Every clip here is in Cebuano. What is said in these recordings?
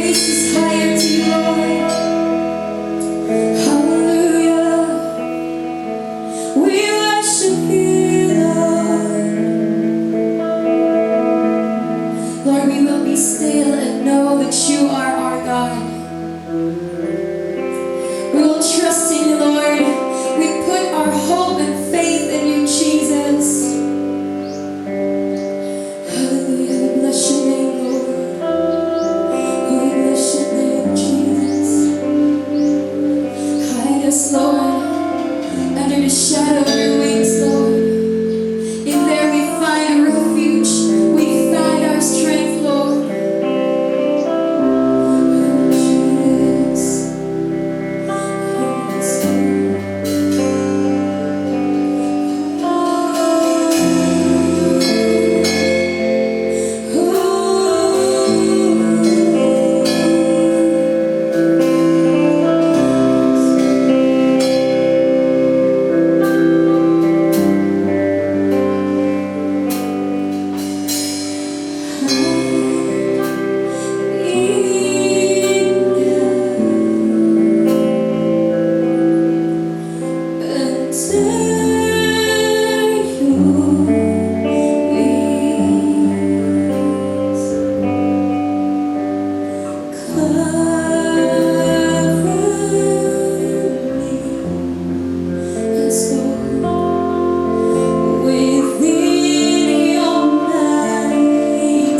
Praises higher to you, Lord. Hallelujah. We worship you, Lord. Lord, we will be still and know that you are our God. We will trust in you, Lord. We put our hope and faith in you, Jesus. Hallelujah. We bless your name, Lord. We bless your name, Jesus. Hide us, Lord, under the shadow of your wings, Lord. In there we find refuge. We find our strength, Lord. Oh, Jesus. Oh, yes, Lord. Under your wings, cover me. Yes, Lord. Within your mighty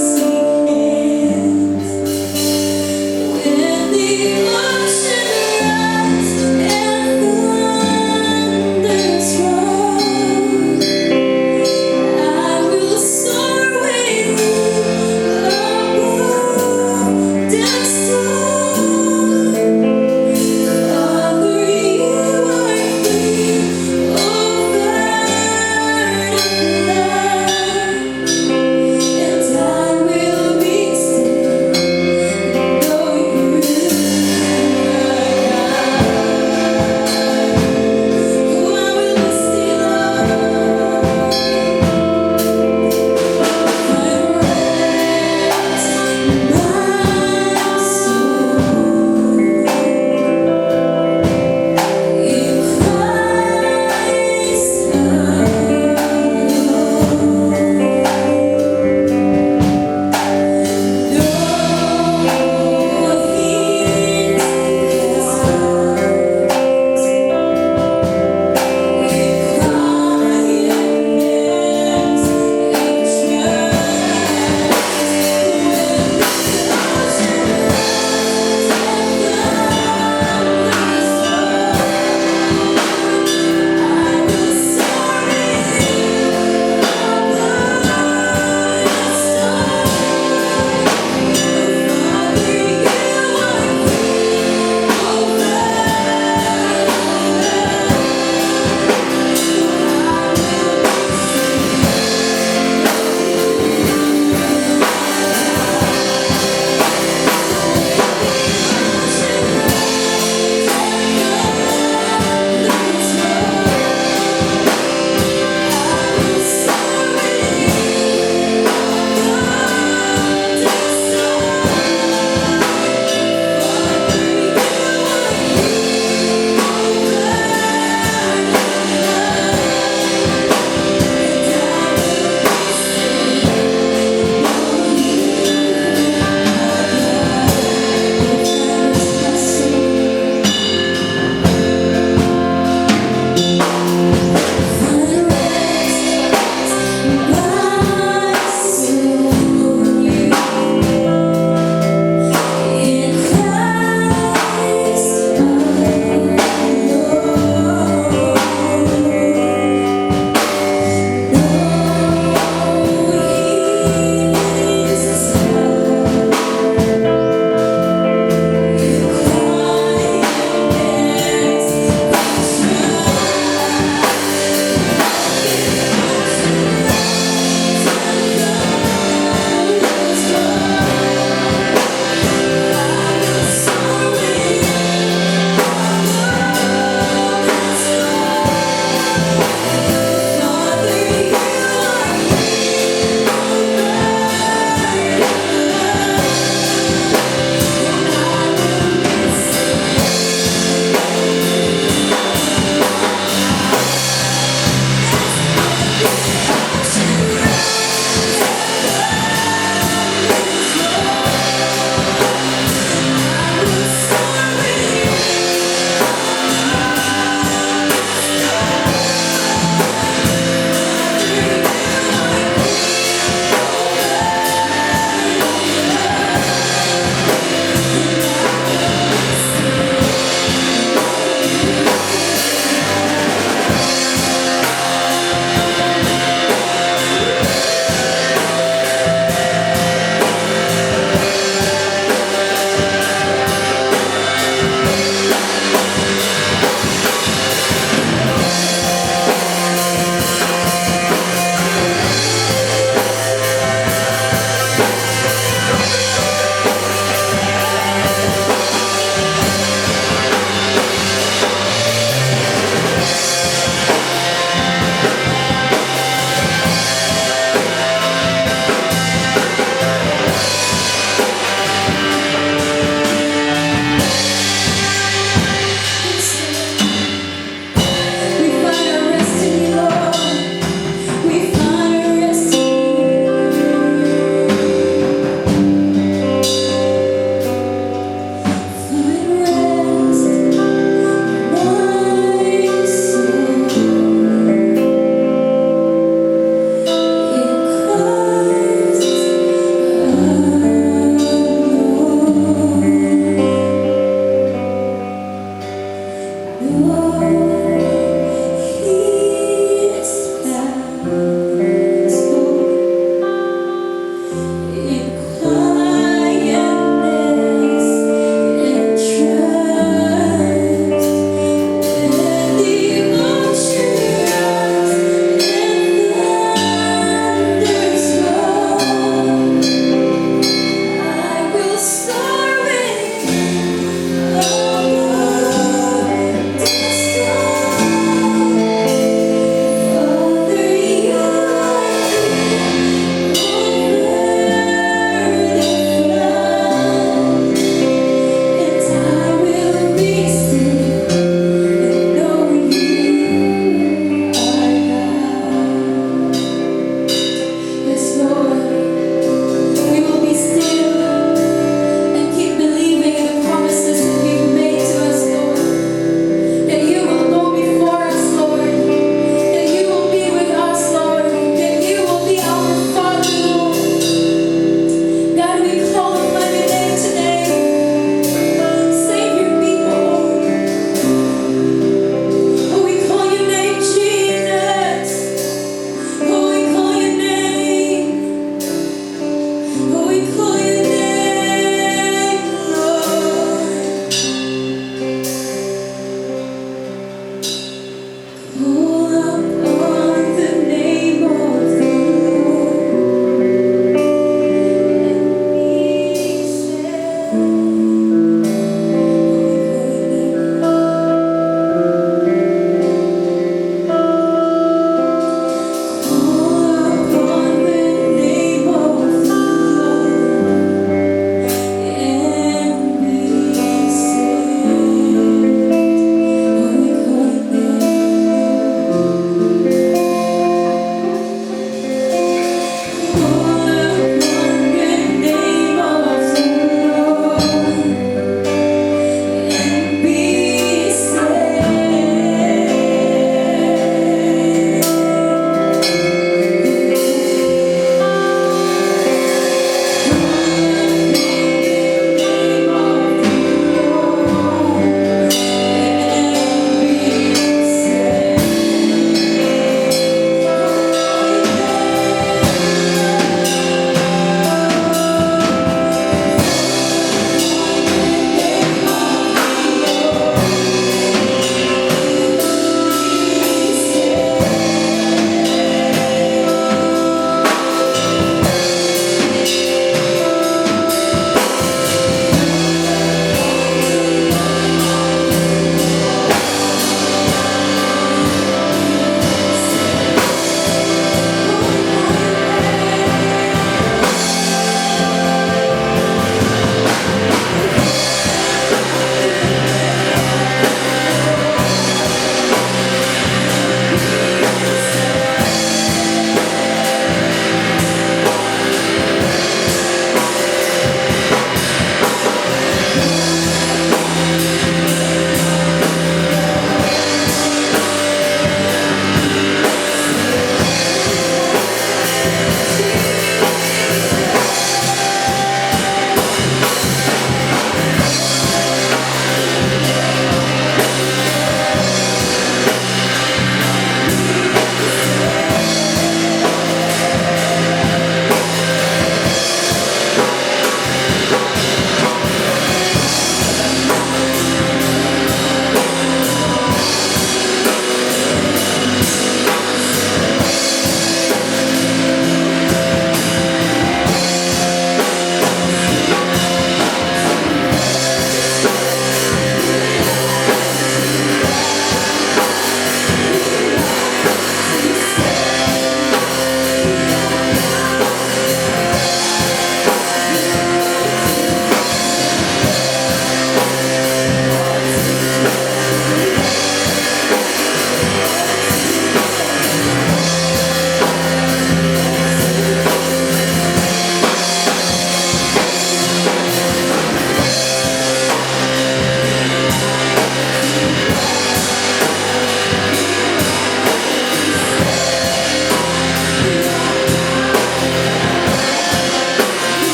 hands, when the ocean rise and thunders roar, I will soar with you above the storm. Father, you are here over the flood, and I will be still and know you.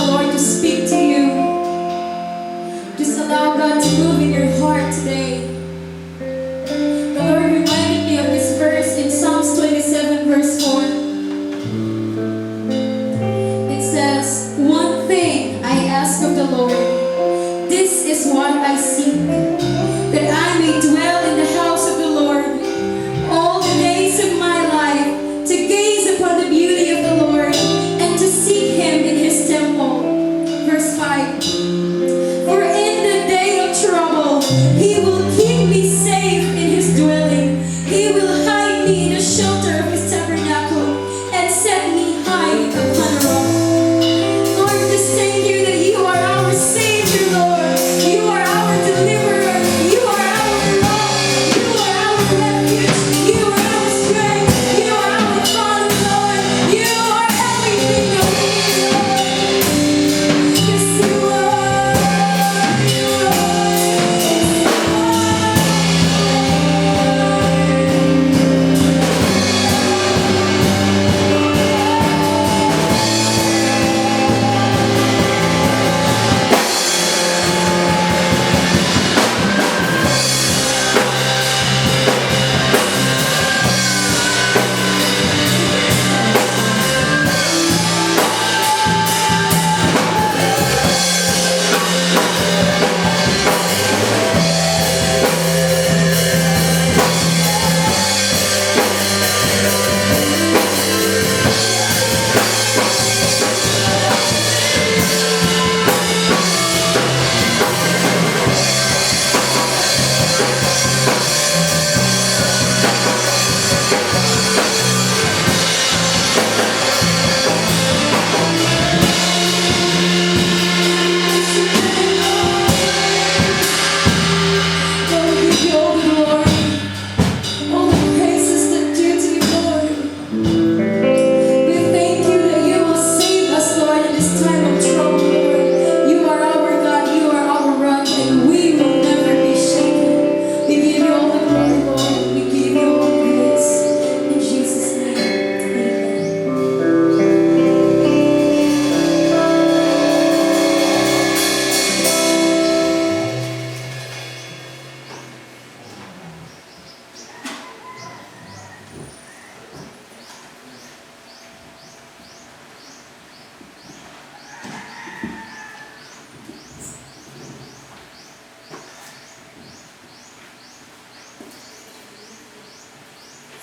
the Lord to speak to you. Just allow God to move in your heart today. The Lord reminded me of this verse in Psalms 27, verse 4. It says, "One thing I ask of the Lord, this is what I seek, that I may dwell in the house of the Lord all the days of my life, to gaze upon the beauty of the Lord and to seek Him in His temple." Verse 5. "For in the day of trouble, He will keep me safe in His dwelling. He will hide me in the shelter of His tabernacle and set me high upon a rock." Lord, just thank you that you are our Savior, Lord. You are our deliverer. You are our rock. You are our refuge. You are our strength. You are our Father, Lord. You are everything that we need, Lord. Yes, you are. You are. Yes, you are. Lord, we give you all the glory, all the praises that due to you, Lord. We thank you that you will save us, Lord, in this time of trouble, Lord. You are our God, you are our rock, and we will never be shaken. We give you all the glory, Lord. We give you all the praise. In Jesus' name, amen.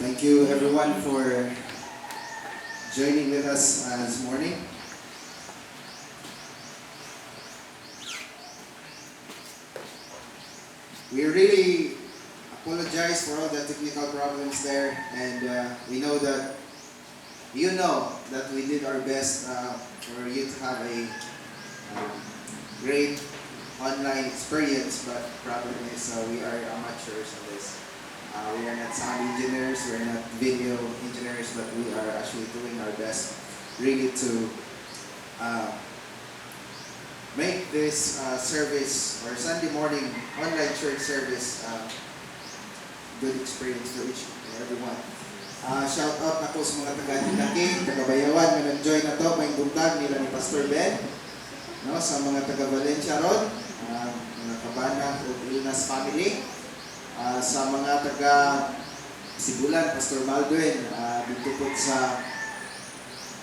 Thank you, everyone, for joining with us this morning. We really apologize for all the technical problems there, and we know that you know that we did our best for you to have a great online experience, but problem is we are amateurs on this. We are not sound engineers, we are not video engineers, but we are actually doing our best really to make this service or Sunday morning online church service good experience for each and everyone. Shout out nako sa mga taga King, taga Bayawan nga nag-join na to, may buntag nila ni Pastor Ben. No, sa mga taga Valencia ron, mga Kabana ug Ilnas family. Sa mga taga Sibulan, Pastor Baldwin, dito po sa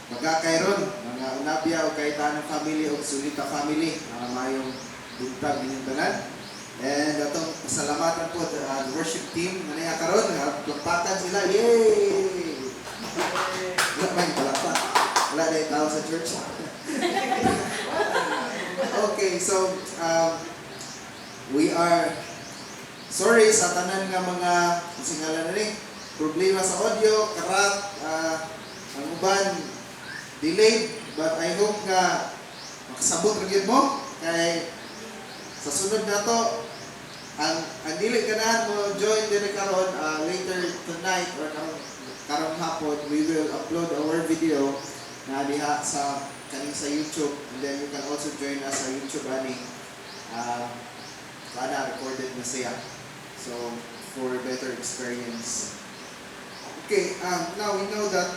Bagakay ron, mga Unabia o Cayetano family o Sulita family, mayong buntag ninyong tanan. And atong pasalamatan po the worship team na niya karon, palakpakan sila. Yay! Wala man palakpak. Wala na tao sa church. Okay, so we are sorry sa tanan nga mga singalan na ni problema sa audio, karat, ang uban delayed, but I hope nga makasabot ra gyud mo kay sa sunod na to ang dili ganahan mo join din karon, later tonight or karong hapon we will upload our video na diha sa kaning sa YouTube, and then you can also join us sa YouTube ani kana recorded na siya, so for better experience. Okay, now we know that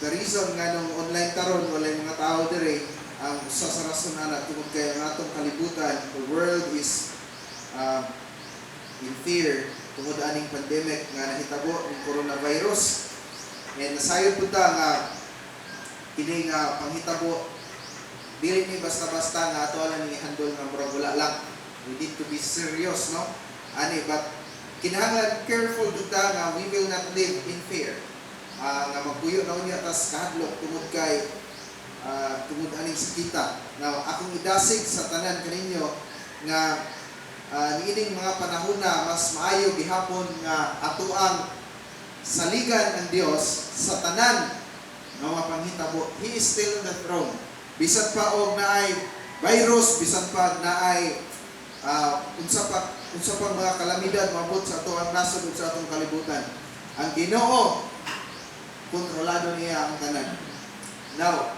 the reason nga nung online karon walay mga tao dire. Ang usa sa rason ana tungod kay ang atong kalibutan, the world is in fear tungod aning pandemic nga nahitabo ning coronavirus. And nasayod pud ta nga kini nga panghitabo dili ni basta-basta nga ato lang ni handle nga murag wala lang. We need to be serious, no? Ani, but kinahanglan careful jud ta nga we will not live in fear. Nga magpuyo na unya tas kahadlok tungod kay tungod aning sakita. Now, akong idasig sa tanan kaninyo nga niining mga panahon na mas maayo gihapon nga atoang saligan ang Dios sa tanan nga mga panghitabo. He is still on the throne. Bisan pa og naay virus, bisan pa og naay unsa pa mga kalamidad moabot sa atoang nasod ug sa atong kalibutan. Ang Ginoo, kontrolado niya ang tanan. Now,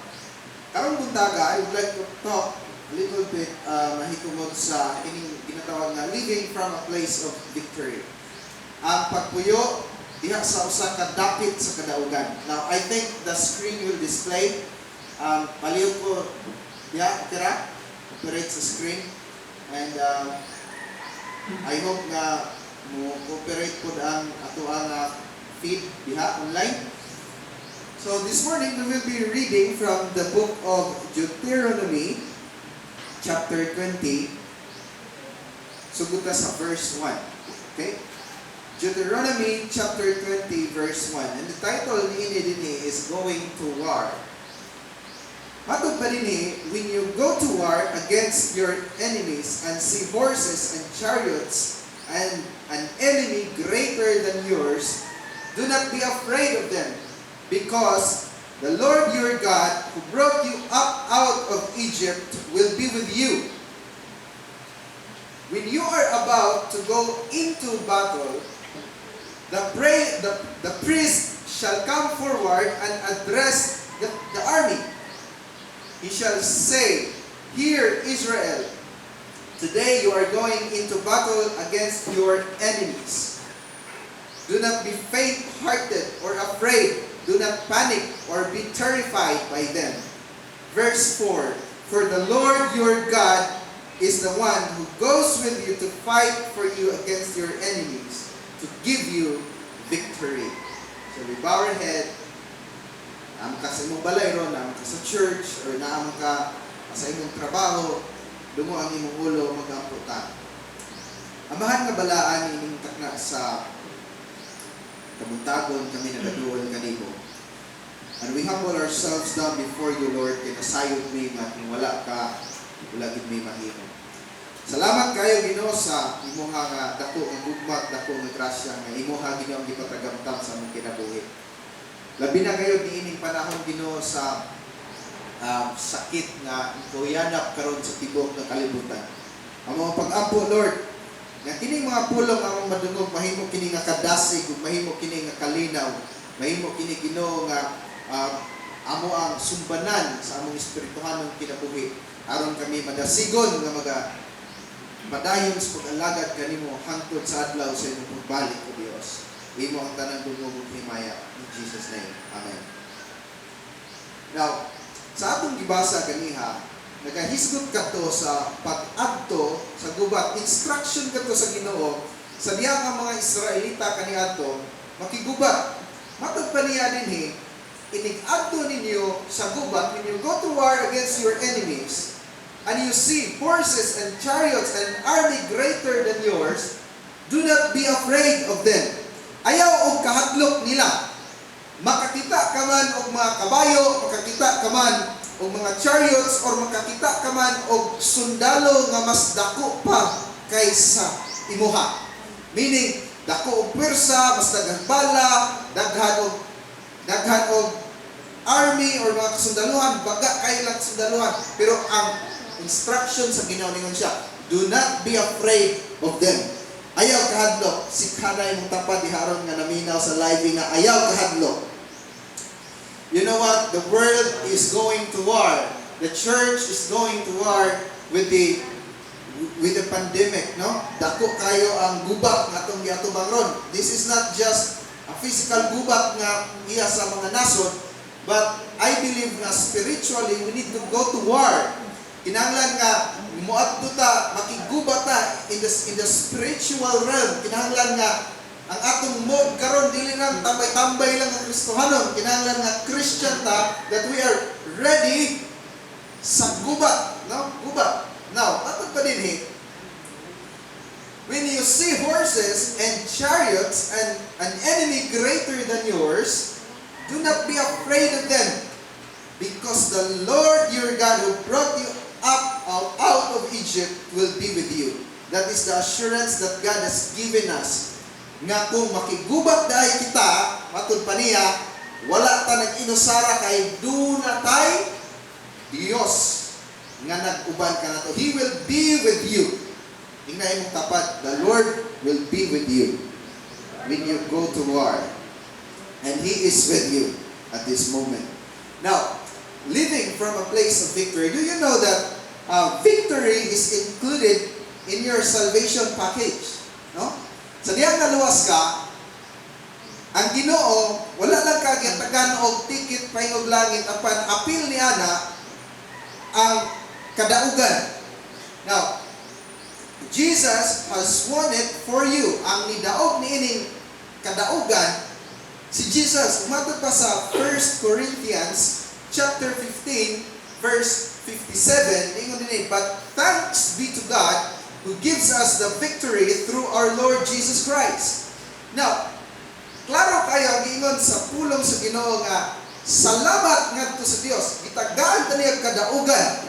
karong buntaga, I would like to talk a little bit mahitungod sa kining ginatawag nga living from a place of victory. Ang pagpuyo diha sa usa ka dapit sa kadaugan. Now, I think the screen will display. Palihog ko diha, tira, operate sa screen. And I hope nga mo cooperate pod ang atoang feed diha online. So this morning we will be reading from the book of Deuteronomy, chapter 20, sugod ta sa verse 1. Okay? Deuteronomy chapter 20, verse 1. And the title niini dinhi is "Going to War." Matod pa dinhi, "When you go to war against your enemies and see horses and chariots and an enemy greater than yours, do not be afraid of them, because the Lord your God, who brought you up out of Egypt, will be with you. When you are about to go into battle, the priest shall come forward and address the army. He shall say, 'Hear, Israel, today you are going into battle against your enemies. Do not be faint-hearted or afraid. Do not panic or be terrified by them.'" Verse 4, "For the Lord your God is the one who goes with you to fight for you against your enemies, to give you victory." So we bow our head. Naa man ka sa imong balay ron, naa man ka sa church, or naa man ka sa imong trabaho, dungo ang imong ulo, magampo ta. Amahan nga balaan, ining takna sa kabuntagon kami nagaduol kanimo. And we humble ourselves down before you, Lord, kay nasayod mi nga kung wala ka, wala gid mi mahimo. Salamat kayo, Ginoo, sa imuha nga dako nga gugma at dako nga grasya nga imuha, Ginoo, ang gipatagamtam sa among kinabuhi. Labi na kayo niining panahon, Ginoo, sa sakit nga kuyanap karon sa tibok ng kalibutan. Ang mga pag-ampo, Lord, nga kining mga pulong among madungog mahimo kini nga kadasig ug mahimo kini nga kalinaw, mahimo kini, Ginoo, nga amo ang sumbanan sa among espirituhanong kinabuhi aron kami madasigon nga maga padayon sa pag-alagad kanimo hangtod sa adlaw sa imong pagbalik, O Dios. Imo ang tanang dungog ug himaya, in Jesus' name. Amen. Now, sa atong gibasa ganiha, nagahisgot kato sa pag-adto sa gubat. Instruction kato sa Ginoo sa diha nga mga Israelita kaniadto makigubat. Matod pa niya dinhi, inig-adto ninyo sa gubat, when you go to war against your enemies, and you see horses and chariots and an army greater than yours, do not be afraid of them. Ayaw og kahadlok nila. Makakita ka man og mga kabayo, makakita ka man og mga chariots, or makakita ka man og sundalo nga mas dako pa kaysa imuha. Meaning, dako og pwersa, mas daghang bala, daghan og army or mga kasundaluhan, baga kayo lang kasundaluhan. Pero ang instruction sa Ginoo ningon siya, "Do not be afraid of them." Ayaw kahadlok. Sikhanay mong tapad diharon nga naminaw sa live nga ayaw kahadlok. You know what? The world is going to war. The church is going to war with the pandemic, no? Dako kayo ang gubat nga atong giatubang ron. This is not just a physical gubat nga iya sa mga nasod, But I believe nga spiritually we need to go to war. Kinahanglan nga muadto ta, makiggubat ta in the spiritual realm. Kinahanglan nga ang atong mode karon dili lang tambay-tambay lang ang Kristohanon. Kinahanglan nga Christian ta, that we are ready sa gubat, no? Gubat. Now, matod pa dinhi, when you see horses and chariots and an enemy greater than yours, do not be afraid of them, because the Lord your God who brought you up out of Egypt will be with you. That is the assurance that God has given us. Nga kung makigubat diay kita, matud pa niya, wala ta nag-inusara kay duna tay Dios nga nag-uban kanato. He will be with you. Ingna imong tapad, the Lord will be with you when you go to war. And He is with you at this moment. Now, living from a place of victory, do you know that victory is included in your salvation package? No? Sa diyang naluwas ka, ang Ginoo wala lang ka gihatagan og ticket paingog langit, apan apil ni ana ang kadaugan. Now, Jesus has won it for you. Ang nidaog niining kadaugan si Jesus. Umatod pa sa 1 Corinthians chapter 15 verse 57, ingon dinhi, "But thanks be to God who gives us the victory through our Lord Jesus Christ." Now, klaro kayo ang giingon sa pulong sa Ginoo nga salamat ngadto sa Dios. Gitagaan ta niya kadaugan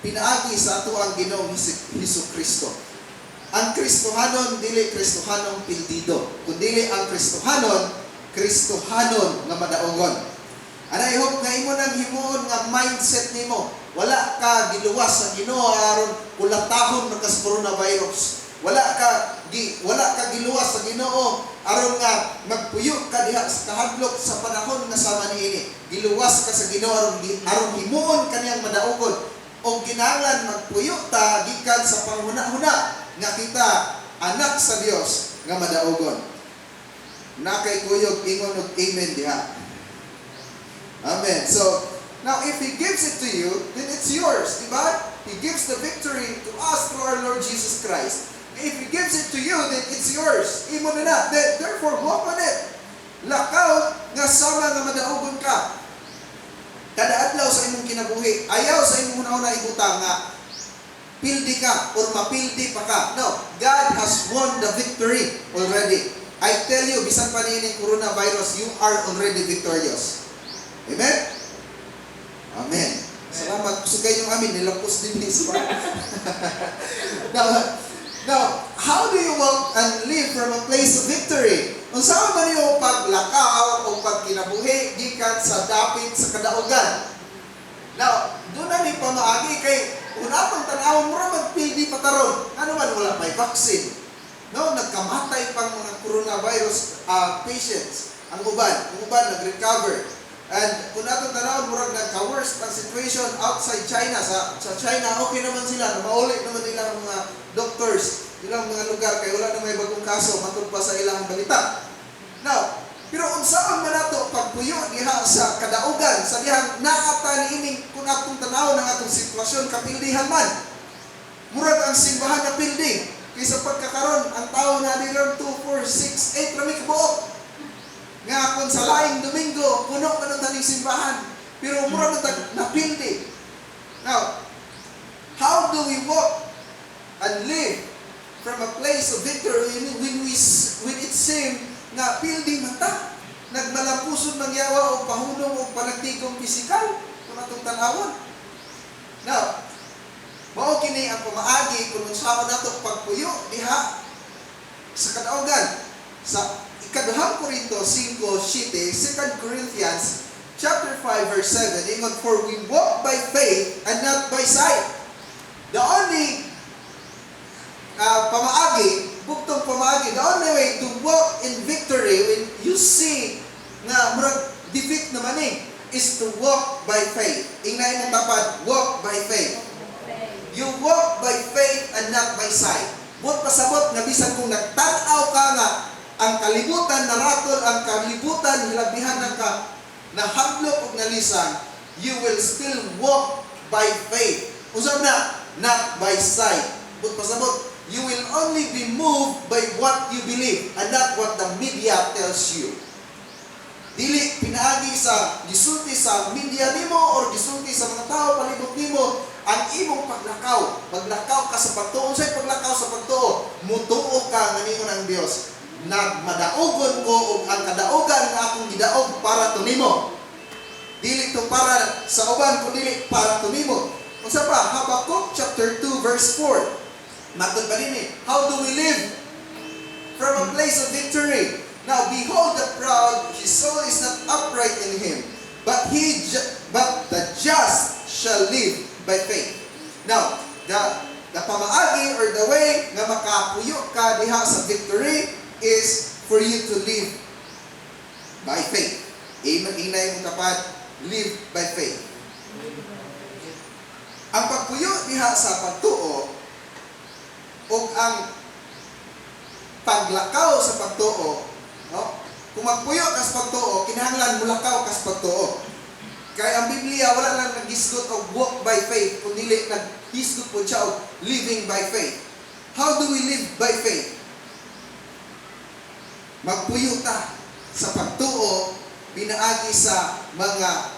pinaagi sa ato ang Ginoong Hesus Kristo. Ang Kristohanon dili Kristohanong pildido, kundili ang Kristohanon, Kristohanon nga madaogon. And I hope nga imo nang himuon nga mindset nimo. Wala ka giluwas sa Ginoo aron kulatahon na ka sa coronavirus. Wala ka giluwas sa Ginoo aron nga magpuyo ka diha sa kahadlok sa panahon nga sama niini. Giluwas ka sa Ginoo aron himuon kaniyang madaogon. O kinahanglan magpuyo ta gikan sa panghuna-huna nga kita anak sa Dios nga madaogon. Na kay kuyog, ingon og amen diha. Amen. So, now if He gives it to you, then it's yours, di ba? He gives the victory to us through our Lord Jesus Christ. If He gives it to you, then it's yours. Imo na na. Then, therefore, walk on it. Lakaw nga sama nga madaogon ka. Kada adlaw sa imong kinabuhi, ayaw sa imong hunahuna ibutang nga pildi ka or mapildi pa ka. No, God has won the victory already. I tell you, bisan pa niining coronavirus, you are already victorious. Amen? Amen. Salamat. Kusog kayong amin, nilapos din ni sa. Now, how do you walk and live from a place of victory? Unsa man yung paglakaw o pagkinabuhi gikan sa dapit sa kadaugan? Now, duna ni pamaagi kay kung atong tan-awon, mura magpildi pa karon. Ano man, wala may vaccine. No, nagkamatay pang mga coronavirus patients. Ang uban nag-recover. And kung atong tanawon, murag nagka-worst ang situation outside China. Sa China, okay naman sila. Mauli naman nila ang mga doctors, ilang mga lugar kay wala na may bagong kaso matud pa sa ilang balita. Now, pero unsaon man nato pagpuyo diha sa kadaugan sa dihang naa ta niining kung atong tanawon ang atong sitwasyon, kapildihan man? Murag ang simbahan na pildi. Kaysa pagkakaron, ang tao na diri 2, 4, 6, 8 rami kabuok. Nga kung sa laing Domingo, puno man ang taning simbahan. Pero mura man tag napildi. Now, how do we walk and live from a place of victory when it seems nga pildi man ta? Nagmalampuson mang yawa o pahunong o panagtigong pisikal kung atong tan-awon. Now, mao kini ang pamaagi kung unsaon nato pagpuyo diha sa kadaugan. Sa Ikaduhang Korinto 5:7, 2 Corinthians chapter 5 verse 7, ingon, "For we walk by faith and not by sight." The only pamaagi, bugtong pamaagi, the only way to walk in victory when you see nga murag defeat naman eh, is to walk by faith. Ingna imong tapad, walk by faith. You walk by faith and not by sight. Buot pasabot nga bisan kung nagtan-aw ka nga ang kalibutan naratol, ang kalibutan hilabihan ng ka nahadlok ug nalisang, you will still walk by faith. Unsa na? Not by sight. But pasabot, you will only be moved by what you believe and not what the media tells you. Dili pinaagi sa gisulti sa media nimo or gisulti sa mga tao palibot nimo ang imong paglakaw. Maglakaw ka sa pagtuo. Unsay paglakaw sa pagtuo? Mutuo ka nga ningon ang Dios. Nagmadaugon ko ug ang kadaugan nga akong gidaog para to nimo. Dili to para sa uban, kundi para to nimo. Unsa pa? Habakkuk chapter 2 verse 4. Matod pa dinhi? How do we live from a place of victory? Now behold the proud, his soul is not upright in him, but the just shall live by faith. Now, the pamaagi or the way nga makapuyo ka diha sa victory is for you to live by faith. Amen. Inay mo kapad, live by faith. Ang pagpuyo diha sa pagtuo o ang paglakaw sa pagtuo, no? Kung magpuyo ka sa pagtuo, kinahanglan mulakaw ka sa pagtuo. Kay ang Biblia wala lang naghisgot og walk by faith, kundi naghisgot po siya og living by faith. How do we live by faith? Magpuyo ta sa pagtuo pinaagi sa mga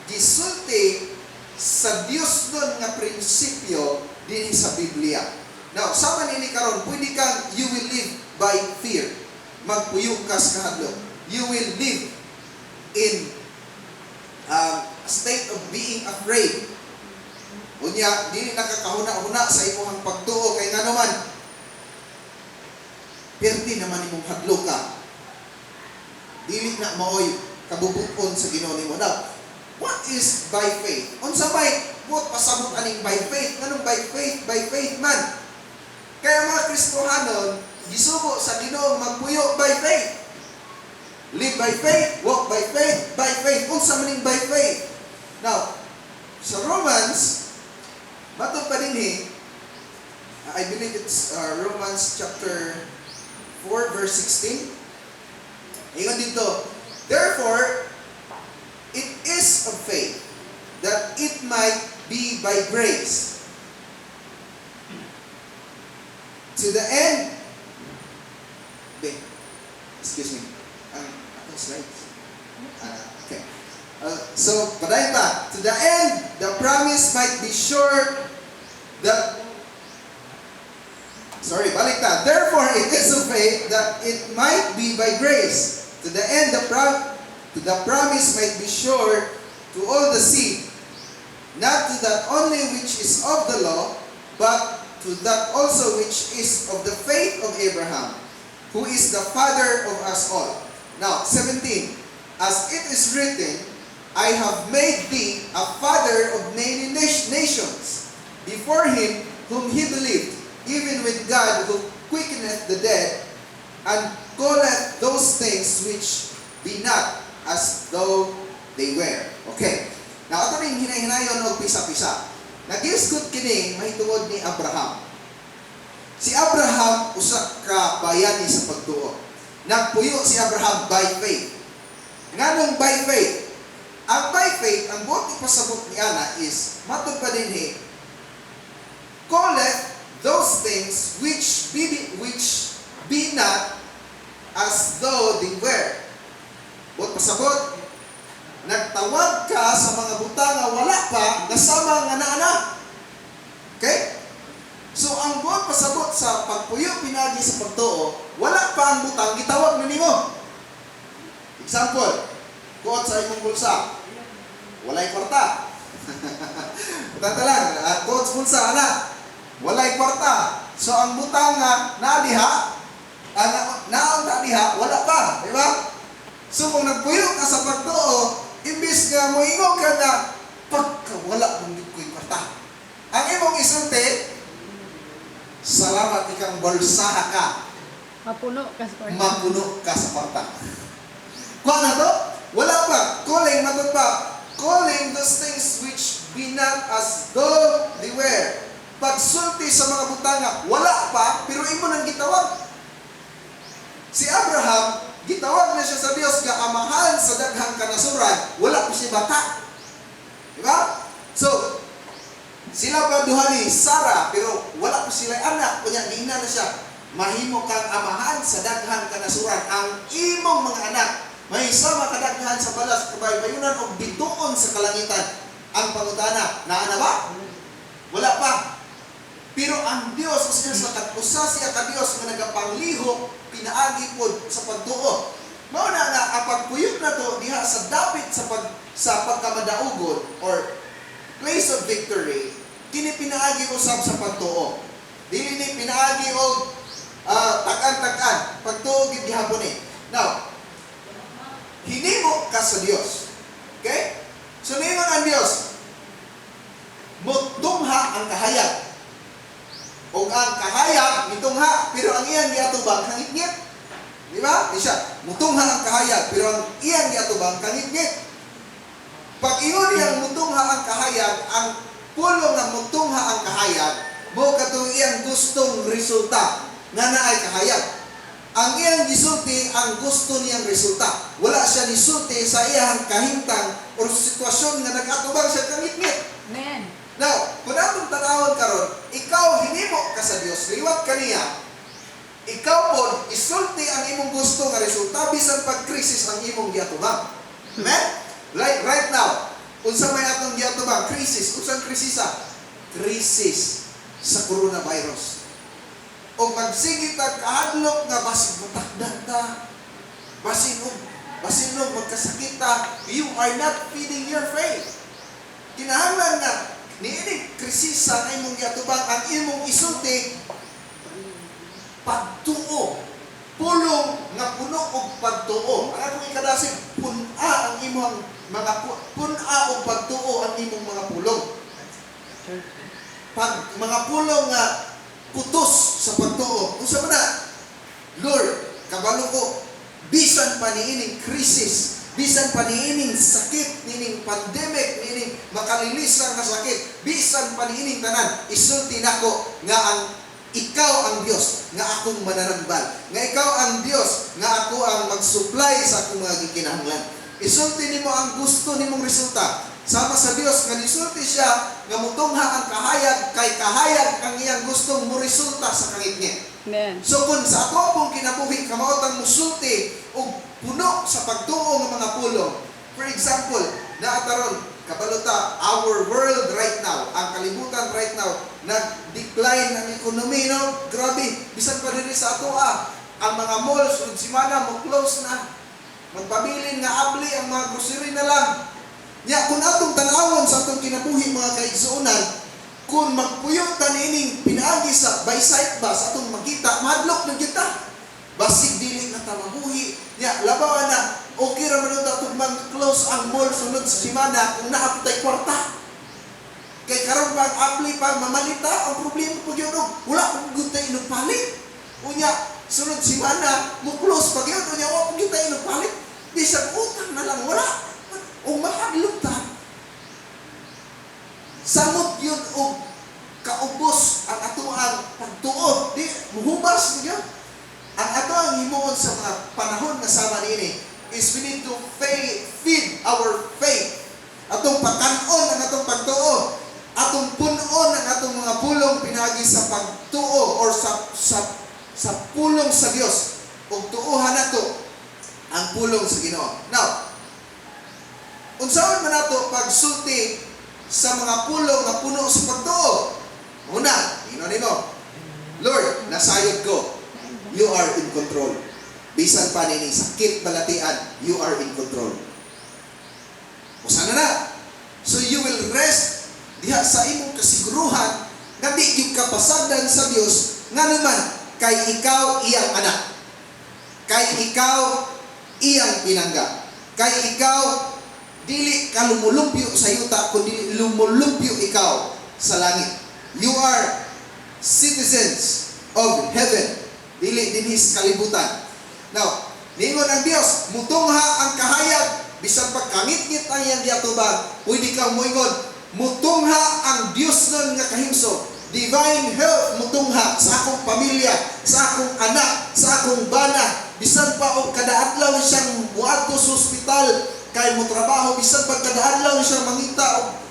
gisulti sa Dios nun nga prinsipyo dinhi sa Biblia. Now, sama nini karon, pwede kang you will live by fear. Magpuyo ka sa kahadlok. You will live in a state of being afraid. Unya, dili nakakahuna-huna sa imong pagtuo kay ngano man perti naman imong hadloka. Dili na maoy kabubuton sa Ginoo nimo. Now, what is by faith? Unsa may buot pasabot aning by faith? Nganong by faith? By faith man. Kaya mga Kristohanon, gisugo sa Ginoo magpuyo by faith. Live by faith, walk by faith, by faith. Unsa man ning by faith? Now, sa Romans, matod pa dinhi, I believe it's Romans chapter 4 verse 16. Ingon dito, "Therefore, it is of faith that it might be by grace. To the end," Be, excuse me, ang akong slides. Ah, okay. So, padayon ta. "To the end, the promise might be sure that," sorry, balik ta. "Therefore, it is of faith that it might be by grace. To the end, to the promise might be sure to all the seed, not to that only which is of the law, but to that also which is of the faith of Abraham, who is the father of us all." Now, 17. "As it is written, I have made thee a father of many nations, before him whom he believed, even with God who quickeneth the dead, and calleth those things which be not as though they were." Okay. Now, ato ning hinay-hinayon og pisa-pisa. Nagisgot kini mahitungod ni Abraham. Si Abraham usa ka bayani sa pagtuo. Nagpuyo si Abraham by faith. Nganong by faith? Ang by faith, ang buot ipasabot ni ana is, matod pa dinhi, calleth those things which be not as though they were. Buot pasabot, nagtawag ka sa mga butang nga wala pa, nga sama nga naa na. Okay? So ang buot pasabot sa pagpuyo pinagi sa pagtuo, wala pa ang butang, gitawag na nimo. Example, kuot sa imong bulsa. Walay kwarta. Tata lang, kuot sa bulsa, ana. Walay kwarta. So ang butang nga naa diha, ang naong ta diha, wala pa, di ba? So kung nagpuyo ka sa pagtuo, imbis nga moingon ka na pagkawala mong ko'y kwarta. Ang imong isulti, salamat ikang bolsaha ka, Mapuno ka sa kwarta. Mapuno ka sa kwarta. Kuha na to? Wala pa. Calling, matod pa. Calling those things which be not as though they were. Pagsulti sa mga butanga, wala pa, pero imo nang gitawag. Si Abraham, Gitawag na siya sa Dios nga amahan sa daghang kanasuran, wala pa siya bata. Di ba? So, sila pa duha ni Sarah, pero wala pa sila anak, kunya giingnan na siya, mahimo kang amahan sa daghang kanasuran. Ang imong mga anak may sama kadaghan sa balas kabaybayunan og bituon sa kalangitan. Ang pangutana, naa na ba? Wala pa. Pero ang Dios usa siya ka Dios nga nagapanglihok pinaagi pod sa pagtuo. Mao na nga ang pagpuyok nato diha sa dapit sa pagkamadaugon or place of victory, kini pinaagi usab sa pagtuo. Dili ni pinaagi og tag-an-tag-an, pagtuo gid gihapon ni. Now, hinimo ka sa Dios. Okay? So ningon ang Dios, mutungha ang kahayag. O ang kahayag, mitungha, pero ang iyang giatubang kangitngit. Di ba? Di siya, mutungha ang kahayag, pero ang iyang giatubang kangitngit. Pag ingon niyang mutungha ang kahayag, ang pulong nga mutungha ang kahayag, mo katong iyang gustong resulta nga naay kahayag. Ang iyang gisulti, ang gusto niyang resulta. Wala siya nisulti sa iyang kahimtang o sitwasyon nga nag-atubang siya kangitngit. Amen. Now, kung atong tanawon karon, ikaw hinimo ka sa Dios, liwat kaniya, ikaw po, isulti ang imong gusto nga resulta bisan pag krisis ang imong giatubang. Amen? Like right now, unsa may atong giatubang? Krisis. Unsang krisisa? Krisis sa coronavirus. O magsige ta kahadlok nga basig matakdan ta, basin og magkasakit ta, you are not feeding your faith. Kinahanglan nga niini krisisa nga imong giatubang, ang imong isulti pagtuo. Pulong nga puno og pagtuo. Ang akong ikadasig, pun-a og pagtuo ang imong mga pulong. Pag mga pulong nga putos sa pagtuo. Unsa man na? Lord, kabalo ko bisan pa niining krisis, bisan pa niining sakit, niining pandemic, niining makalilisang nga sakit, bisan pa niining tanan, isulti nako nga ang ikaw ang Dios nga akong mananambal, nga ikaw ang Dios nga ako ang mag-supply sa akong mga gikinahanglan. Isulti nimo ang gusto nimong resulta. Sama sa Dios nga nisulti siya nga mutungha ang kahayag, kay kahayag ang iyang gustong mo resulta sa kangitngit. Amen. So kung sa ato pong kinabuhi kamao tang musulti og puno sa pagtuo nga mga pulong. For example, naa taron kabalo ta, our world right now, ang kalibutan right now, nag-decline ang economy, no? Grabe, bisan pa diri sa ato ang mga malls ug simana mo close na. Magpabilin nga abli ang mga grocery na lang. Nya kung atong tan-awon sa atong kinabuhi, mga kaigsuonan, kung magpuyo ta niining pinaagi sa by sight ba sa atong makita, mahadlok na kita. Basig dili na ta mabuhi. Nya labaw na okay ra man unta tugmang close ang mall sunod sa semana kung naa tay kwarta. Kay karon pa ang abli pa mamalita, ang problema pag yun, og wala pag gyud tay palit. Unya sunod semana mo close pag yun, unya wa pag gyud tay palit. Bisag utang na lang wala. O mahadlok ta. Samot yun og kaubos ang atoang pagtuo. Di, muhubas niyo. Ang ato ang himuon sa mga panahon nga sama niini is we need to feed our faith. Atong pakanon ang atong pagtuo. Atong punon ang atong mga pulong pinagi sa pagtuo or sa pulong sa Dios. Ug tuohan nato ang pulong sa Ginoo. Now, unsaon man nato pagsulti sa mga pulong nga puno sa pagtuo? Una, ino nimo, "Lord, nasayod ko. You are in control. Bisan pa nining sakit balatian, you are in control." Usa na na. So you will rest diha sa imong kasiguruhan nga di gyud ka pasagdan sa Dios, nga naman kay ikaw iyang anak. Kay ikaw iyang pinangga. Kay ikaw dili ka lumulumpyo sa yuta kundi lumulumpyo ikaw sa langit. You are citizens of heaven. Dili dinhi sa kalibutan. Now, ningon ang Dios, mutungha ang kahayag bisan pagkangitngit ang iyang giatubang, pwede kang moingon, mutungha ang Dios nun nga kahimsog. Divine health mutungha sa akong pamilya, sa akong anak, sa akong bana. Bisan pa og kada adlaw siyang muadto sa ospital kay mo trabaho, bisan pa kada adlaw siyang mangita og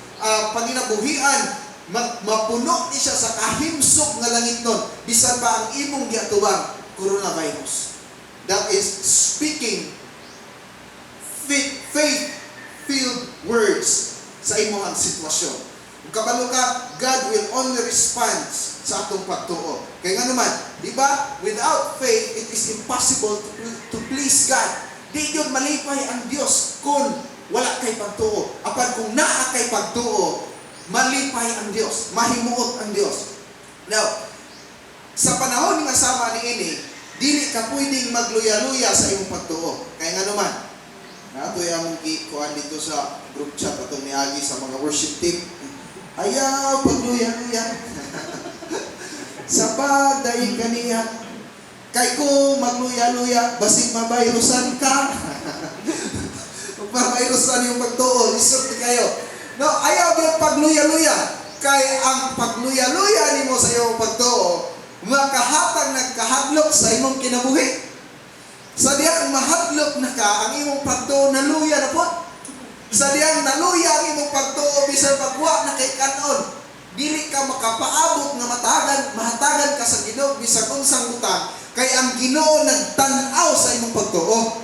panginabuhian, mapuno ni siya sa kahimsog nga langitnon bisan pa ang imong giatubang coronavirus. That is speaking faith-filled words sa imong sitwasyon. Kung kabalo ka, God will only respond sa atong pagtuo. Kaya nga naman, di ba? Without faith, it is impossible to please God. Di yun malipay ang Diyos kung wala kay pagtuo. Apan kung naa kay pagtuo, malipay ang Diyos, mahimuot ang Diyos. Now, sa panahon nga sama ni ini, dili ka pwedeng magluya-luya sa imong pagtuo. Kaya nga naman, naatoy among gikuan dito sa group chat atong niagi sa mga worship team. Ayaw pagluya-luya sa pagdaig kaniya. Kay kung magluya-luya, basig mabayrusan ka. Mabayrusan yung pagtuo, lisod ni kayo. No, ayaw gyud pagluya-luya. Kay ang pagluya-luya nimo sa iyong pagtuo, makahatag nagkahadlok sa imong kinabuhi. Sa diyang mahadlok na ka, ang imong pagtuo naluya na po. Sa diyang naluya ang imong pagtuo, bisan pagwa na kay kanon, dili ka makapaabot nga matagan, mahatagan ka sa Ginoo bisan unsang butang, kay ang Ginoo nagtan-aw sa imong pagtuo.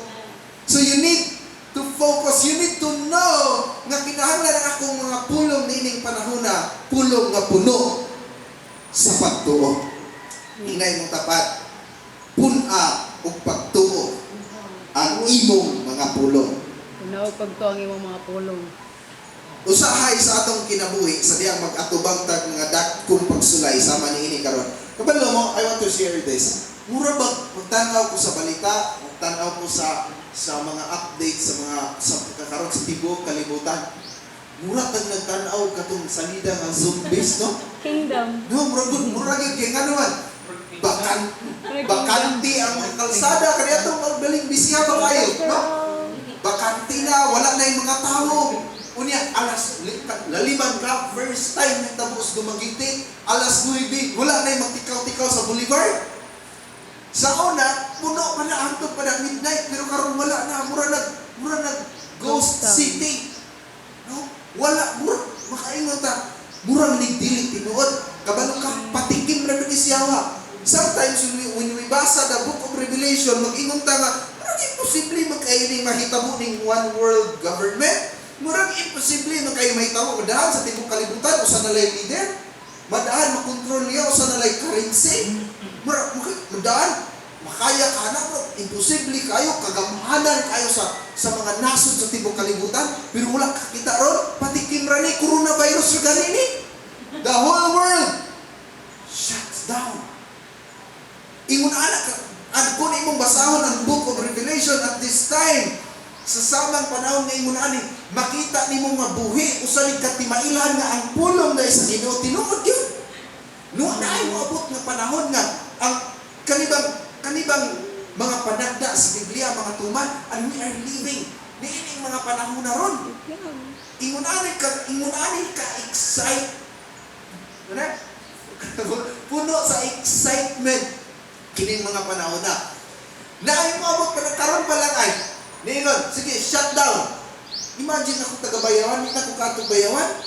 So you need to focus, you need to know nga kinahanglan ang akong mga pulong niining panahona, pulong nga puno sa pagtuo. Ingna imong tapat, pun-a og pagtuo ang imong mga pulong. Puno pagtuo ang imong mga pulong. Usahay sa atong kinabuhi sa diyang mag-atubang tag mga dakong pagsulay sama niini karon. Kabalo mo, I want to share this. Mura ba magtan-aw ko sa balita, magtan-aw ko sa mga update sa mga sa kakaron sa tibuok kalibutan. Mura tag nagtan-aw katong salida nga zombies, no? Kingdom. No, mura gud, mura gyud kay ngano man. Bakante ang mga kalsada kani atong magdaling bisya ba kayo, no? Bakante na, wala na yung mga tao. Unya, alas, laliman ka, first time ng tapos Dumaguete, alas 9, wala na yung magtikaw-tikaw sa boulevard. Sa una, puno pa na, hangtod pa na midnight, pero karon wala na, mura nag ghost Ghost town. city. No? Wala, mura, makaingon ta, mura manig dili tinuod. Kabalo ka, patikim ra ni siyawa. Sometimes when we basa the Book of Revelation, mag-ingon ta nga, murag imposible magkaining mahitabo ning one world government. Murag imposible magkay mahitabo madahan sa tibuok kalibutan usa na lay leader. Madahan makontrol niya usa na lay currency. Murag madahan makaya ka na bro. Imposible kayo kagamhanan kayo sa mga nasod sa tibuok kalibutan, pero wala ka kita ron, patikim ra ni coronavirus ra gani ni. The whole world shuts down. Ingon ana ka, ang kung imong basahon ang Book of Revelation at this time, sa samang panahon nga ingon ani, makita nimo nga buhi usa ni katimailan nga ang pulong dahil sa Ginoo tinuod gyud. No naay moabot nga panahon nga ang kanibang mga panagda sa Biblia mga tuman, and we are living niining mga panahon na ron. Ingon ani ka excite. Ano? Puno sa excitement kining mga panahon na. Naay moabot pa na karon pa lang ay niingon, sige, shutdown. Imagine ako taga Bayawan, di na ko kaadtog Bayawan.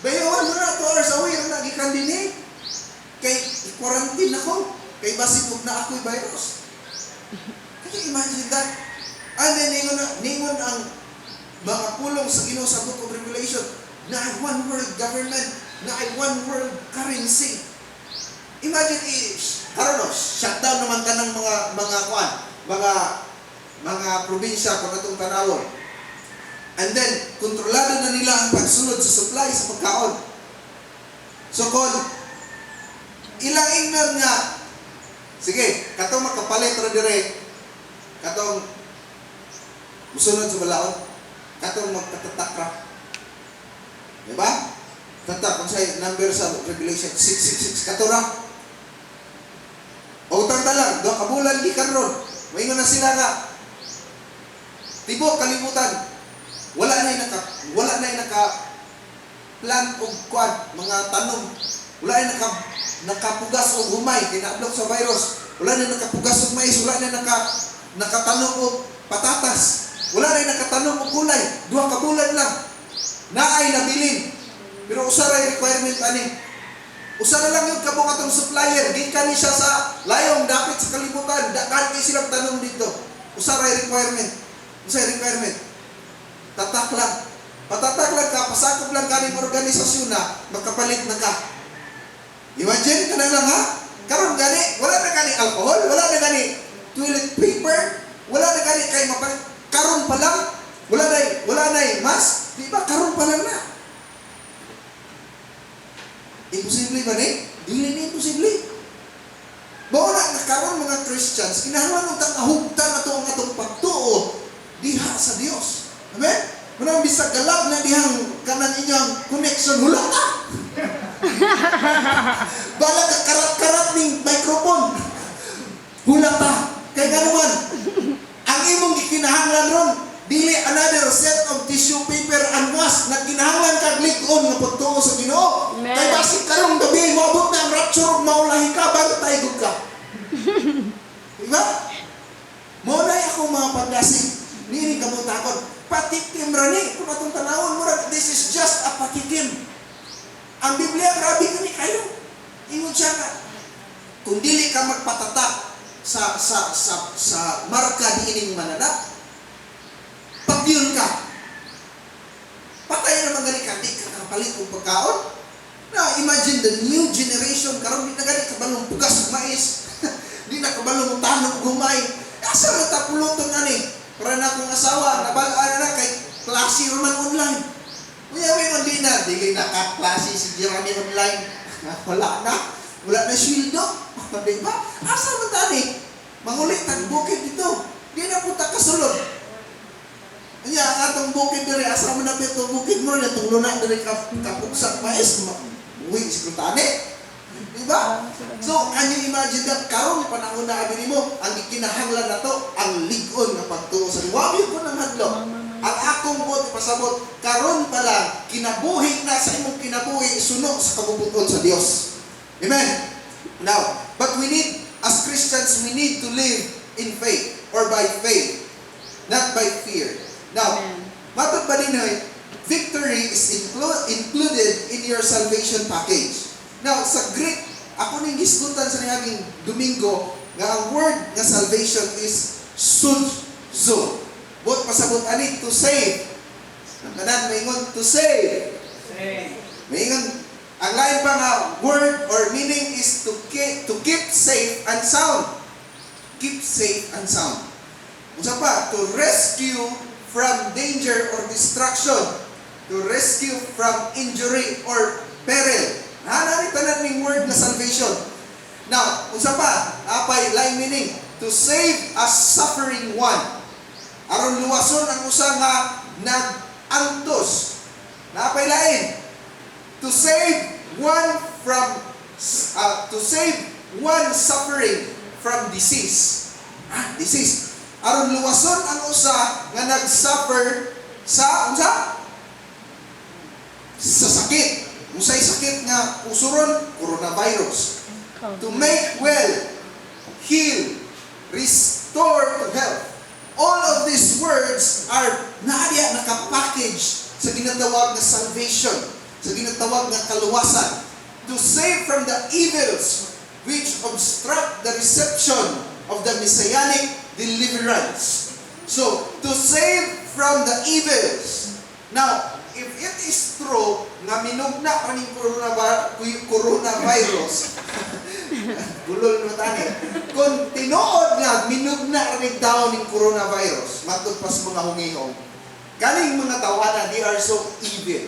Bayawan mo na, 2 hours away ra na gikan dinhi. Kay i-quarantine ako. Kay basig og naa ako'y virus. Can you imagine that? And then ningon ang mga pulong sa Ginoo sa Book of Revelation na ay one world government, na ay one world currency. Imagine karon no, shutdown naman tanang mga kuan, mga probinsya kung atong tanawon. And then kontrolado na nila ang pagsunod sa supply sa pagkaon. So kung ilang ingnon nga sige, katong makapalit ra dire, katong musunod sa balaod, katong magkatatak ra. Diba? Tatak kung sa number sa Revelation 666 kato ra. O utang talang, duha ka bulan gikan ron. Maingon na sila nga tibuok kalibutan wala na naka plant og kwan, mga tanom. Wala na naka nakapugas og humay kay naadlok sa virus. Wala na nakapugas og mais, wala na nakatanom og patatas. Wala na nakatanom og gulay. 2 ka bulan lang. Naay nabilin. Pero usa ra requirement ani. Usa na lang yung kabuok atong supplier. Gikan ni siya sa layong dapit sa kalibutan. Daghan kay silang tanom dito. Usa ra requirement. Usa requirement. Tatak lang. Patatak lang ka, pasakop lang ka ning organisasyon na makapalit na ka. Imagine ka na lang, ha? Karon gani, wala na gani alcohol, wala na gani toilet paper, wala na gani kay mapalit. Karon pa lang, wala na mask, di ba? Karon pa lang na. Imposible ba ni? Dili ni imposible. Mao na nga karon, mga Christians, kinahanglan unta nga hugtan ato ang atong pagtuo diha sa Dios. Amen? Muna bisag galab na dihang kanang inyong connection, hula ka. Bala ka karat-karat ning microphone. Hula ta. Kay nganuman, ang imong gikinahanglan ron dili another set of tissue paper and mask, nagkinahanglan kag lig-on nga pagtuo sa Ginoo. Amen. Kay basig karong gabi moabot na ang rapture ug maulahi ka, bantay gud ka. Di ba? Mao na akong mga pagdasig. Nini kamutakot. Patikim ra ni. Kung atong tanawon, murag, this is just a patikim. Ang Biblia, grabe kani kayo. Ingon siya nga, kung dili ka magpatatak sa marka diining mananap, patyon ka. Patay naman gani ka, di ka kapalit og pagkaon. Now, imagine the new generation, karon di na gani kabalong pugas og mais. Di na kabalong tanom og humay. Asa man ta puluton ani? Para na akong asawa, nabal-an na kay klase man online. Unya may di na, dili na ka klase si Jeremy online. Wala na. Wala na sweldo. Di ba? Asa man ta ni? Mangulit tag bukid dito. Di na po ta kasulod. Nya ang atong bukid diri, asa man na itong bukid mo na itong luna diri ka kapugsak mais, uwi siguro tani. Di ba? So, can you imagine that karon panahon na abi nimo, ang gikinahanglan nato ang lig-on nga pagtuo sa Wa ko nang hadlok. Ang akong buot ipasabot karon pa lang, kinabuhi na sa imong kinabuhi suno sa kabubut-on sa Dios. Amen. Now, but we need, as Christians, we need to live in faith or by faith, not by fear. Now, Amen. Matod ba din, victory is included in your salvation package. Now, sa Greek, ako ning gisgutan sa niaging Domingo nga ang word nga salvation is sozo. Buot pasabot ani, to save. Ang kanan maingon to save. Maingon ang lain pa nga word or meaning is to keep safe and sound. Keep safe and sound. Usa pa, to rescue from danger or destruction. To rescue from injury or peril. Naa ni tanan ning word na salvation. Now, unsa pa? Apay lain meaning, to save a suffering one. Aron luwason ang usa nga nag-antos. Naapay lain. To save one suffering from disease. Ah, disease. Aron luwason ang usa nga nag-suffer sa unsa? Sa sakit. Unsay sakit nga usuron? Coronavirus. To make well, heal, restore to health. All of these words are naadiya nakapackage sa ginatawag na salvation, sa ginatawag na kaluwasan. To save from the evils which obstruct the reception of the messianic deliverance. So, to save from the evils. Now, if it is true nga minugna kaning coronavirus, gulol mo tani. Kung tinuod nga minugna rin daw ning coronavirus, matud pa sa mga hungihong, kaning mga tawana, they are so evil.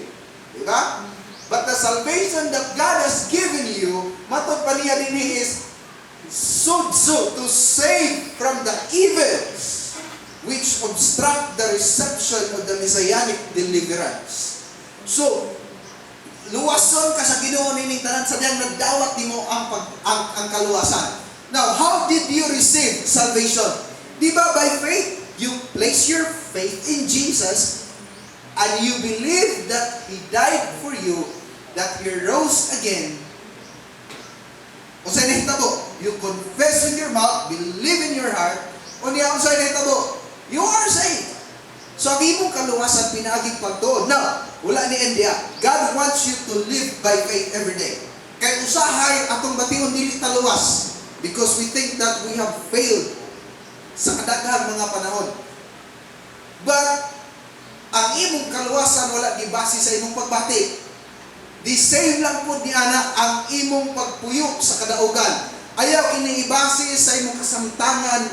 Di ba? But the salvation that God has given you, matud pa niya dinhi, is sozo, to save from the evils which obstruct the reception of the messianic deliverance. So, luwason ka sa Ginoo nining tanan sa diyang nagdawat nimo ang kaluwasan. Now, how did you receive salvation? Di ba by faith? You place your faith in Jesus and you believe that He died for you, that He rose again. Unsay nahitabo? You confess with your mouth, believe in your heart, unya unsay nahitabo? You are saved. So ang imong kaluwasan pinaaging pagtuo. Now, wala ni end diha. God wants you to live by faith every day. Kay usahay atong bation dili ta luwas because we think that we have failed sa kadaghang mga panahon. But ang imong kaluwasan wala gibase sa imong pagbati. The same lang po ni ana ang imong pagpuyo sa kadaugan. Ayaw ini ibase sa imong kasamtangan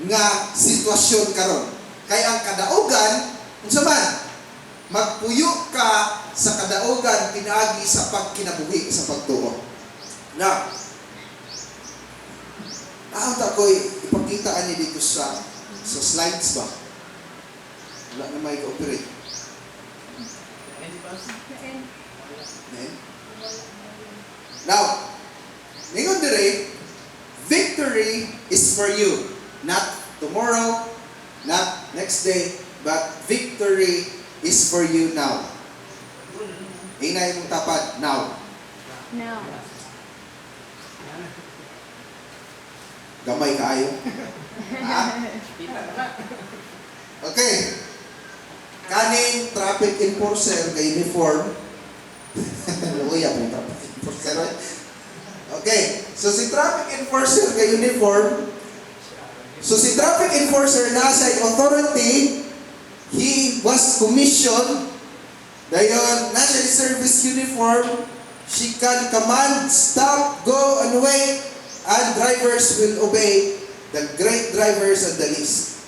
nga sitwasyon karon. Kay ang kadaugan, unsa man? Magpuyo ka sa kadaugan pinaagi sa pagkinabuhi sa pagtuo. Now, ta ko'y ipakita ani dito sa slides ba? Wala na may operate. Amen? Now, ningon dire, victory is for you. Not tomorrow, not next day, but victory is for you now. Ingna imong tapad, now. Now. Gamay kaayo. Ha? Okay. Kaning traffic enforcer kay uniform. Luya po traffic enforcer. Eh. Okay. So si traffic enforcer kay uniform. So si traffic enforcer nasa authority, he was commissioned dayon nasa service uniform, she can command stop, go and wait, and drivers will obey, the great drivers and the least.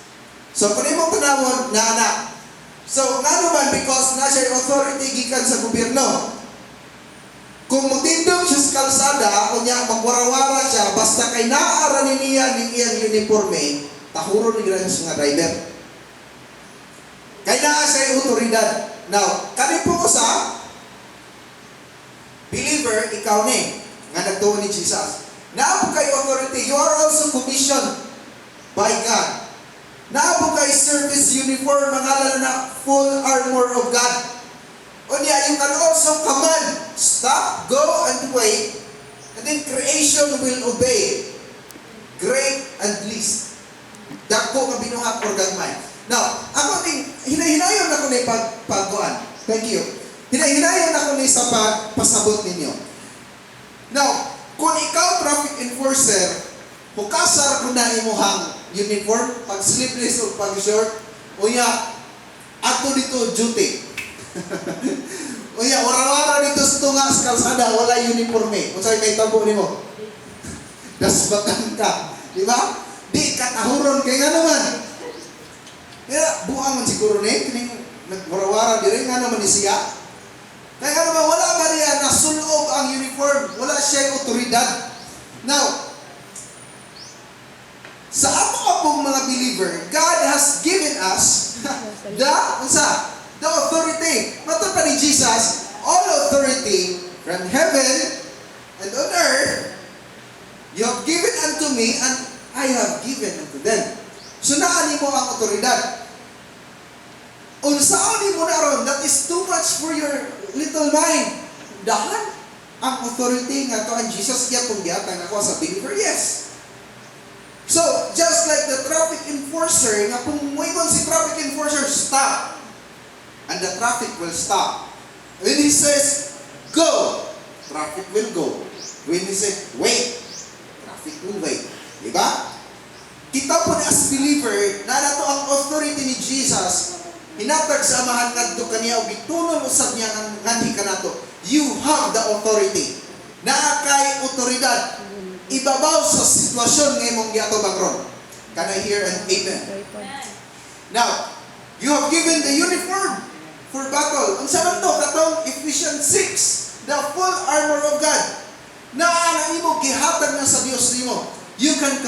So kung imong tanawon na anak. So ngano man, because naa siya authority gikan sa gobyerno. Kung mutindog siya sa kalsada, unya magwarawara siya, basta kay naa ra ni niya ning iyang uniforme, tahuron ni siya sa nga driver. Kay naa siya otoridad. Now, kani po sa believer, ikaw ni nga nagtuo ni Jesus. Naa po kay authority, you are also commissioned by God. Naa po kay service uniform, ang ngalan na full armor of God. Unya, you can also command, stop, go, and wait, and then creation will obey. Great and least. Dako nga binuhat or gagmay. Now, ako ning hinahinayon ako ni pagkuan. Thank you. Hinahinayon ako ni sa pagpasabot ninyo. Now, kung ikaw traffic enforcer, hukasar ko na imuhang uniform, pag sleeveless o pag short, unya, ato dito duty. Unya, wara-wara dito sa tunga sa kalsada, wala uniforme. Unsay mahitabo nimo? Dasbakan ka. Di ba? Di ka tahuron kay nga naman. Kaya buang man siguro ni kining nagwarawara dire, nga naman ni siya. Kaya nga naman wala man niya nasulob ang uniform, wala siya otoridad. Now, sa ato pong mga believer, God has given us the unsa? The authority. Matod pa ni Jesus, "All authority from heaven and on earth you have given unto me and I have given unto them." So naa nimo ang otoridad. Unsaon nimo na ron, that is too much for your little mind. Dahan ang authority nga to ang Jesus iya pong gihatag ako sa believer. Yes. So, just like the traffic enforcer, nga kung muingon si traffic enforcer, "Stop," and the traffic will stop. When he says, "Go," traffic will go. When he says, "Wait," traffic will wait. Di ba? Kita po as believer, na nato ang authority ni Jesus, hinatag sa Amahan ngadto kaniya ug gitunol usab niya nganhi kanato. You have the authority. Naa kay otoridad ibabaw sa sitwasyon nga imong giatubang ron. Can I hear an amen? Now, you have given the uniform for battle. Unsa man to? Katong Ephesians 6, the full armor of God. Naa na imo, gihatag na sa Dios nimo. You can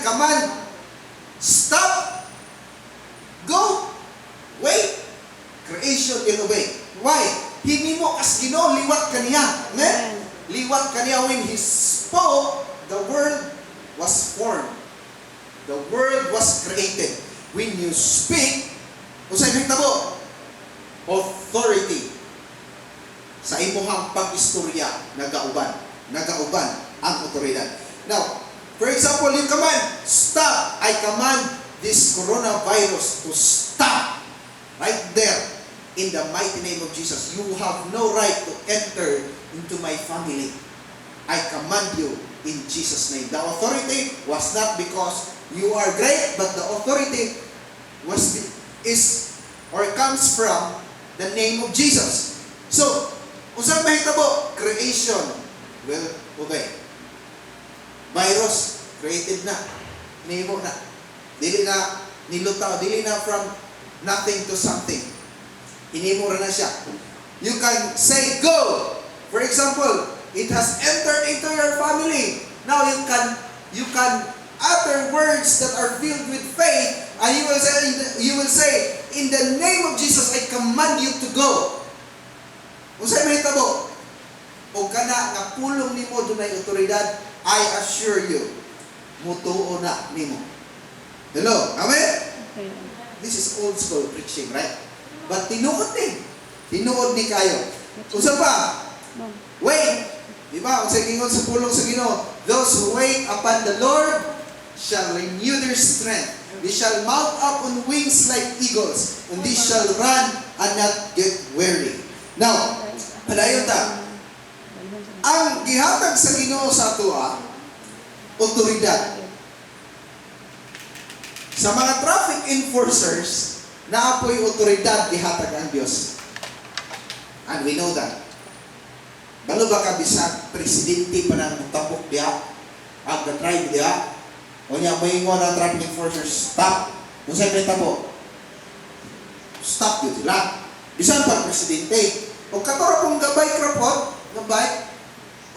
command, stop, go, wait. Creation will obey. Why? Hinimo as Ginoo, liwat kaniya. Amen? Liwat kaniya. When He spoke, the world was formed. The world was created. When you speak, unsay mahitabo? Authority sa imuhang pag-istorya nagauban. Nagauban. Ang otoridad. Now, for example, you command, "Stop." I command this coronavirus to stop right there in the mighty name of Jesus. You have no right to enter into my family. I command you in Jesus' name. The authority was not because you are great, but the authority was is or comes from the name of Jesus. So, unsa mahitabo? Creation will obey. Virus created na. Nihimo na. Dili na nilutaw, dili na from nothing to something. Hinimo ra na siya. You can say, "Go." For example, it has entered into your family. Now you can utter words that are filled with faith and you will say, "In the name of Jesus, I command you to go." Unsay mahitabo? O kana nga pulong nimo dunay otoridad, I assure you, mutuo na nimo. Hello? Amen? Okay. This is old school preaching, right? But tinuod ni. Tinuod ni kayo. Usa pa, Ma'am. Wait. Di ba? Unsay giingon sa pulong sa Ginoo? Those who wait upon the Lord shall renew their strength. They shall mount up on wings like eagles, and they shall run and not get weary. Now, padayon ta. Ang gihatag sa Ginoo sa atoa, otoridad. Sa mga traffic enforcers, naa poy otoridad gihatag ang Dios. And we know that. Balo ba ka bisag presidente pa nang tabok diha, ang drive diha, o niya moingon ang traffic enforcers, "Stop." Unsay mahitabo? Stop gyud sila. Bisan pa presidente. O kato ra pong gabike ra pod, nga bike,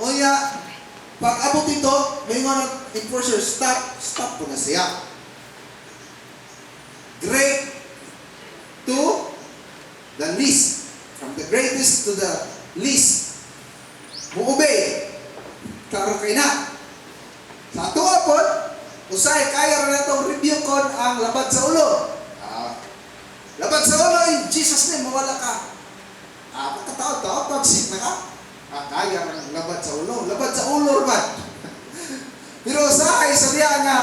o niya, pag abot dito, moingon ang enforcer, "Stop," stop po na siya. Great to the least. From the greatest to the least. Mu-obey. Klaro kay na. Sa ato pod, usahay kaya ra natong rebuke-on ang labad sa ulo. Ah, labad sa ulo, in Jesus' name, mawala ka. Ah, pagkataon-taon, toxic na ka. Ah, kaya ang labad sa ulo. Labad sa ulo man. Pero usahay sa diya nga,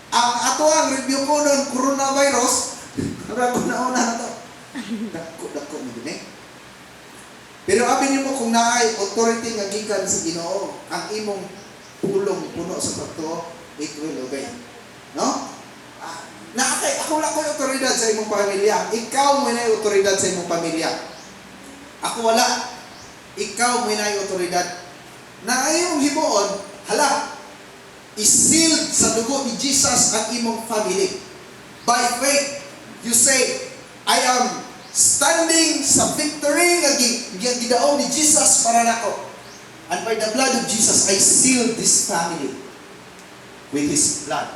ang ato ang rebuke-on coronavirus, murag una-una na to. Dako, dako mo din eh. Pero abi nimo kung naay authority nga gikan sa Ginoo, ang imong pulong puno sa pagtuo, it will obey. No? Ah, naa kay ako wala ko'y otoridad sa imong pamilya. Ikaw mo na otoridad sa imong pamilya. Ako wala. Ikaw mo na otoridad. Na ang imong himuon, hala, isealed sa dugo ni Jesus ang imong family. By faith, you say, "I am standing sa victory nga gidaog ni Jesus para nako. And by the blood of Jesus, I seal this family with His blood."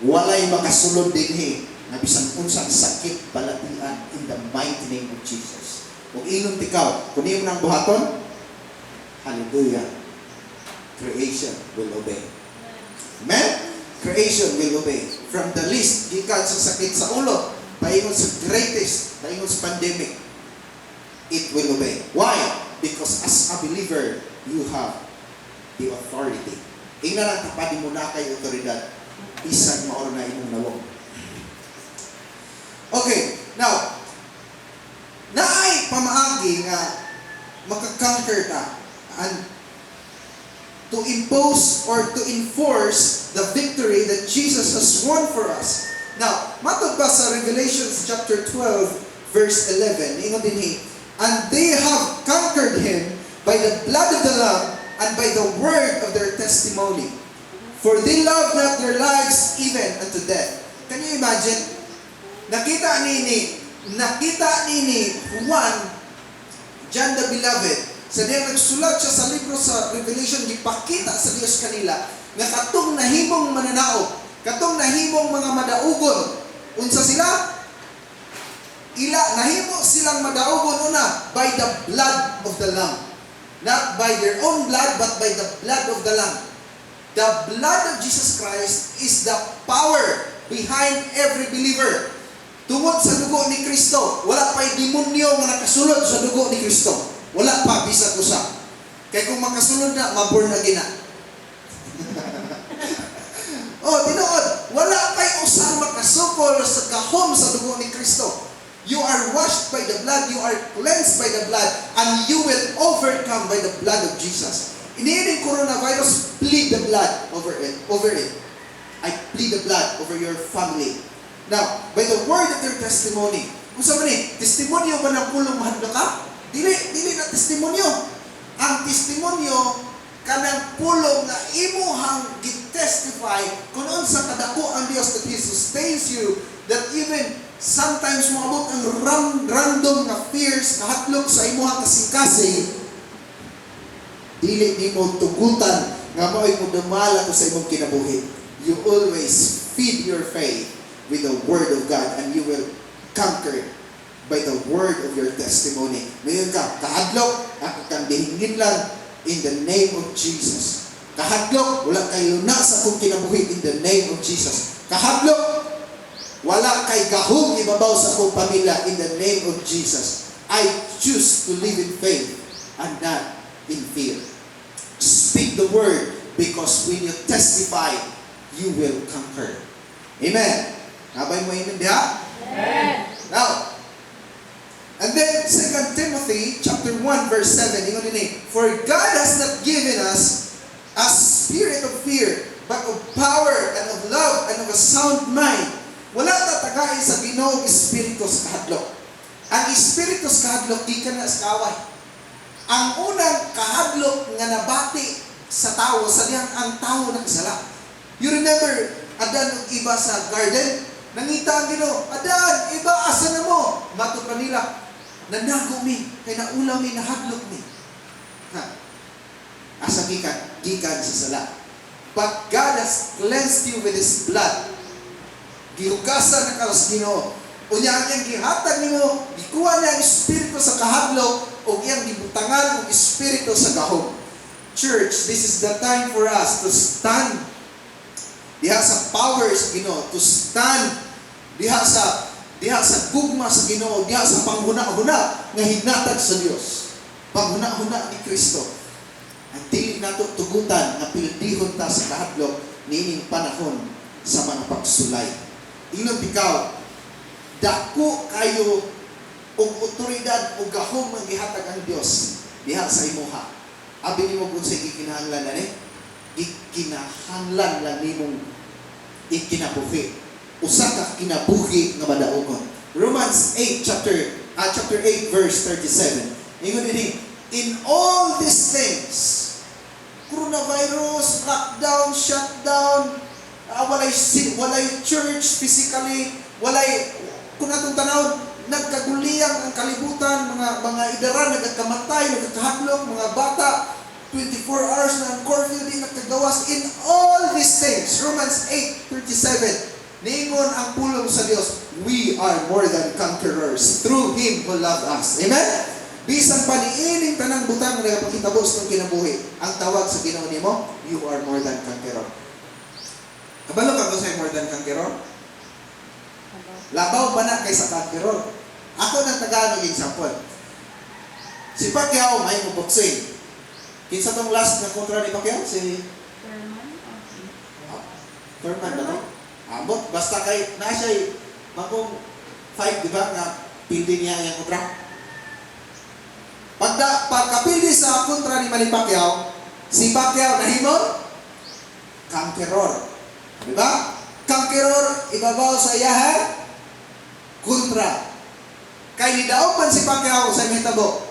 Walay makasulod dinhi nga bisan unsang sakit, balatian, in the mighty name of Jesus. Ug ingon tikaw, kung imo nang buhaton, hallelujah, creation will obey. Amen? Creation will obey. From the least, gikan sa sakit sa ulo, paingon sa greatest, paingon sa pandemic, it will obey. Why? Because as a believer, you have the authority. Ingna lang tapadi mo na kay otoridad, bisan mao na imong nawong. Okay, now, naay pamaagi nga makakonquer ta and to impose or to enforce the victory that Jesus has won for us. Now, matod ba sa Revelations chapter 12 verse 11, ingon dinhi, "And they have conquered him by the blood of the Lamb and by the word of their testimony. For they love not their lives even unto death." Can you imagine? Nakita ni Juan, John the Beloved, sa diyang nagsulat siya sa libro sa Revelation, gipakita sa Dios kanila nga katong nahimong mananaog, katong nahimong mga madaugon, unsa sila? Ila nahimo silang madaugon una by the blood of the Lamb. Not by their own blood, but by the blood of the Lamb. The blood of Jesus Christ is the power behind every believer. Tungod sa dugo ni Kristo, wala pa'y demonyo nga nakasulod sa dugo ni Kristo. Wala pa, bisag usa. Kay kung makasulod na, maborn again na. Oh, tinuod, wala kay usang makasukol sa gahom sa dugo ni Kristo. You are washed by the blood, you are cleansed by the blood, and you will overcome by the blood of Jesus. Iniining coronavirus, plead the blood over it. Over it. I plead the blood over your family. Now, by the word of their testimony, unsa man ni? Testimonyo ba ng pulong mahadlok ka? Dili, dili na testimonyo. Ang testimonyo kanang pulong nga imuhang gi-testify kung unsa kadako ang Dios, that He sustains you, that even sometimes moabot ang random nga fears, kahadlok sa imuhang kasing-kasing, dili nimo tugutan nga mao'y modumala ko sa imong kinabuhi. You always feed your faith with the word of God and you will conquer by the word of your testimony. Ngayon ka, kahadlok, ako kang dihingin lang in the name of Jesus. Kahadlok, wala kayo na sa akong kinabuhi in the name of Jesus. Kahadlok, wala kay gahom ibabaw sa akong pamilya in the name of Jesus. I choose to live in faith and not in fear. Speak the word because when you testify, you will conquer. Amen. Nabay mo amen diha? Amen. Now, and then 2 Timothy chapter 1 verse 7, ingon dinhi, "For God has not given us a spirit of fear, but of power and of love and of a sound mind." Wala ta tagai sa Ginoo espiritu sa kahadlok. Ang espiritu sa kahadlok gikan na sa kaaway. Ang unang kahadlok nga nabati sa tao sa dihang ang tao nakasala. You remember Adan ug Eva sa garden? Nangita ang Ginoo, "Adan, Eva, asa na mo?" Matod pa nila, "Nanago mi, kay naulaw mi, nahadlok mi." Ha? Asa gikan? Gikan sa sala. But God has cleansed you with His blood. Gihugasan na ka sa Ginoo. Unya ang iyang gihatag nimo, gikuha niya ang espiritu sa kahadlok ug iyang gibutangan og espiritu sa gahom. Church, this is the time for us to stand diha sa power sa Ginoo, to stand diha sa gugma sa Ginoo, diha sa panghuna-huna nga hinatag sa Dios. Panghuna-huna ni Kristo. Ang dili nato tugutan nga pildihon ta sa kahadlok niining panahon sa mga pagsulay. Ingnon ikaw, dako kayo og otoridad o gahom nga gihatag ang Dios diha sa imuha. Abi nimo kung sa gikinahanglan ani? Gikinahanglan lang nimong ikinabuhi. Usa ka kinabuhi nga madaugon. Romans 8 chapter 8 verse 37. Ingon dinhi, "In all these things," coronavirus, lockdown, shutdown, walay church physically, walay kung atong tanawon, nagkaguliyang ang kalibutan, mga idaran nagkakamatay, nagkakahadlok, mga bata 24 hours na ang curfew, di nakagawas. In all these things, Romans 8:37, niingon ang pulong sa Dios, we are more than conquerors through Him who loved us. Amen. Bisan pa niining tanang butang nga nagapakitabo sa itong kinabuhi, ang tawag sa Ginoo nimo, you are more than conqueror. Kabalo ka kung sa'yo more than conqueror? Labaw pa na kaysa conqueror. Ako nang tagaan og example. Si Pacquiao may mo boxing. Kinsa tong last na kontra ni Pacquiao? Si Thurman? Okay. Thurman ba to? Ambot, basta kay na siya bagong fight, di ba, nga pildi niya ang kontra. Pagkapildi sa kontra ni Manny Pacquiao, si Pacquiao nahimo conqueror. Di ba? Conqueror ibabaw sa iyaha kontra. Kay nidaog man si Pacquiao sa mahitabo.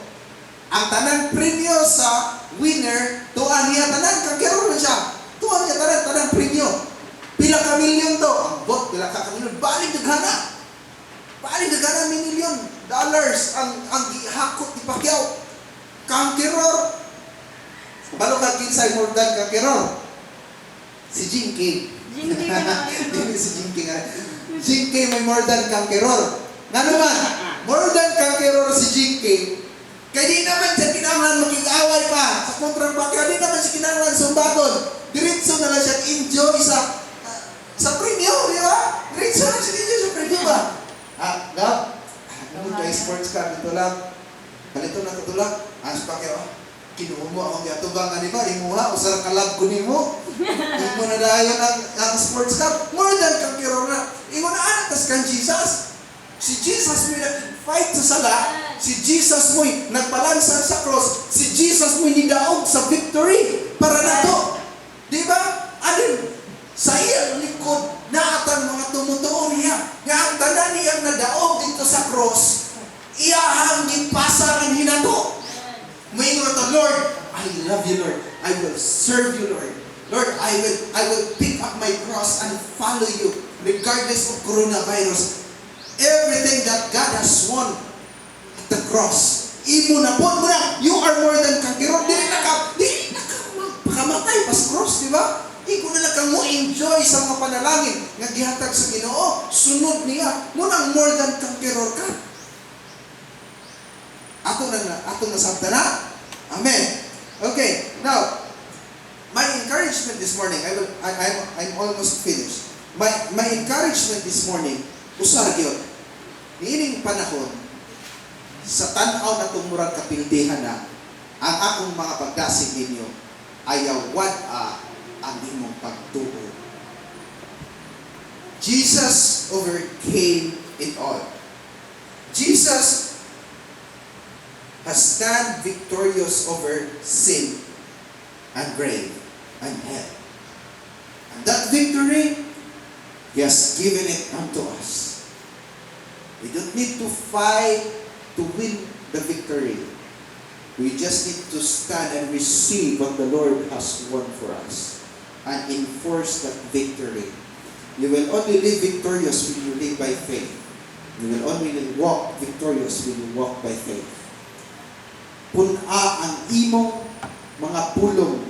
Ang tanang premyo sa winner, tuan niya tanan, conqueror na siya. Tuan niya tanan, tanang premyo. Pila ka milyon to? Ambot, pila ka milyon. Balik daghana. Balik daghana million dollars ang gihakot ni Pacquiao. Conqueror. Balo ka kinsay more than conqueror? Si Jinky. Jinky ka na. Dili si Jinky nga. Jinky may more than conqueror. Nga naman, more than conqueror si Jinky. Kaya di naman siya kinahanglan makig-away pa sa kontrang Pacquiao. Di naman siya kinahanglan sumbagon. Diretso na lang siya enjoy sa premyo, di ba? Diretso na siya enjoy sa premyo ba? Ah, Gab? Ano kay sports car dito lang. Palito na tulak. Ah, si Pacquiao, ah, kinuha mo akong gyapon. Atubang ani ba imuha usa ra ka love ko nimo. Imo na dayon ang sports car. More than conqueror na. Ingon ana tas kan Jesus. Si Jesus mo'y nag-fight sa sala. Si Jesus mo'y nagpalansang sa cross. Si Jesus mo'y nidaog sa victory para nato. Di ba? Anin, sa iyang likod, naatang mga tumutuo niya. Nga ang tanan niyang nadaog dito sa cross, iyahang gipasa ng hinato. Moingon to, "Lord, I love you, Lord. I will serve you, Lord. Lord, I will pick up my cross and follow you regardless of coronavirus." Everything that God has won at the cross, imo na po mo na, you are more than conqueror. Dili na ka magpakamatay pas cross, di ba? Iko na lang kang mo enjoy sa mga panalangin nga gihatag sa Ginoo. Sunod niya, mo nang more than conqueror ka. Ato nasabtan na. Amen. Okay, now my encouragement this morning, I will I, I'm almost finished. My encouragement this morning, usa ra gyud. Niining panahon sa tan-aw na murag kapildihan na ang akong mga pagdasig ninyo, ayaw wad-a ang imong pagtuo. Jesus overcame it all. Jesus has stand victorious over sin and grave and hell. And that victory, He has given it unto us. We don't need to fight to win the victory. We just need to stand and receive what the Lord has won for us and enforce that victory. You will only live victorious when you live by faith. You will only walk victorious when you walk by faith. Pun-a ang imong mga pulong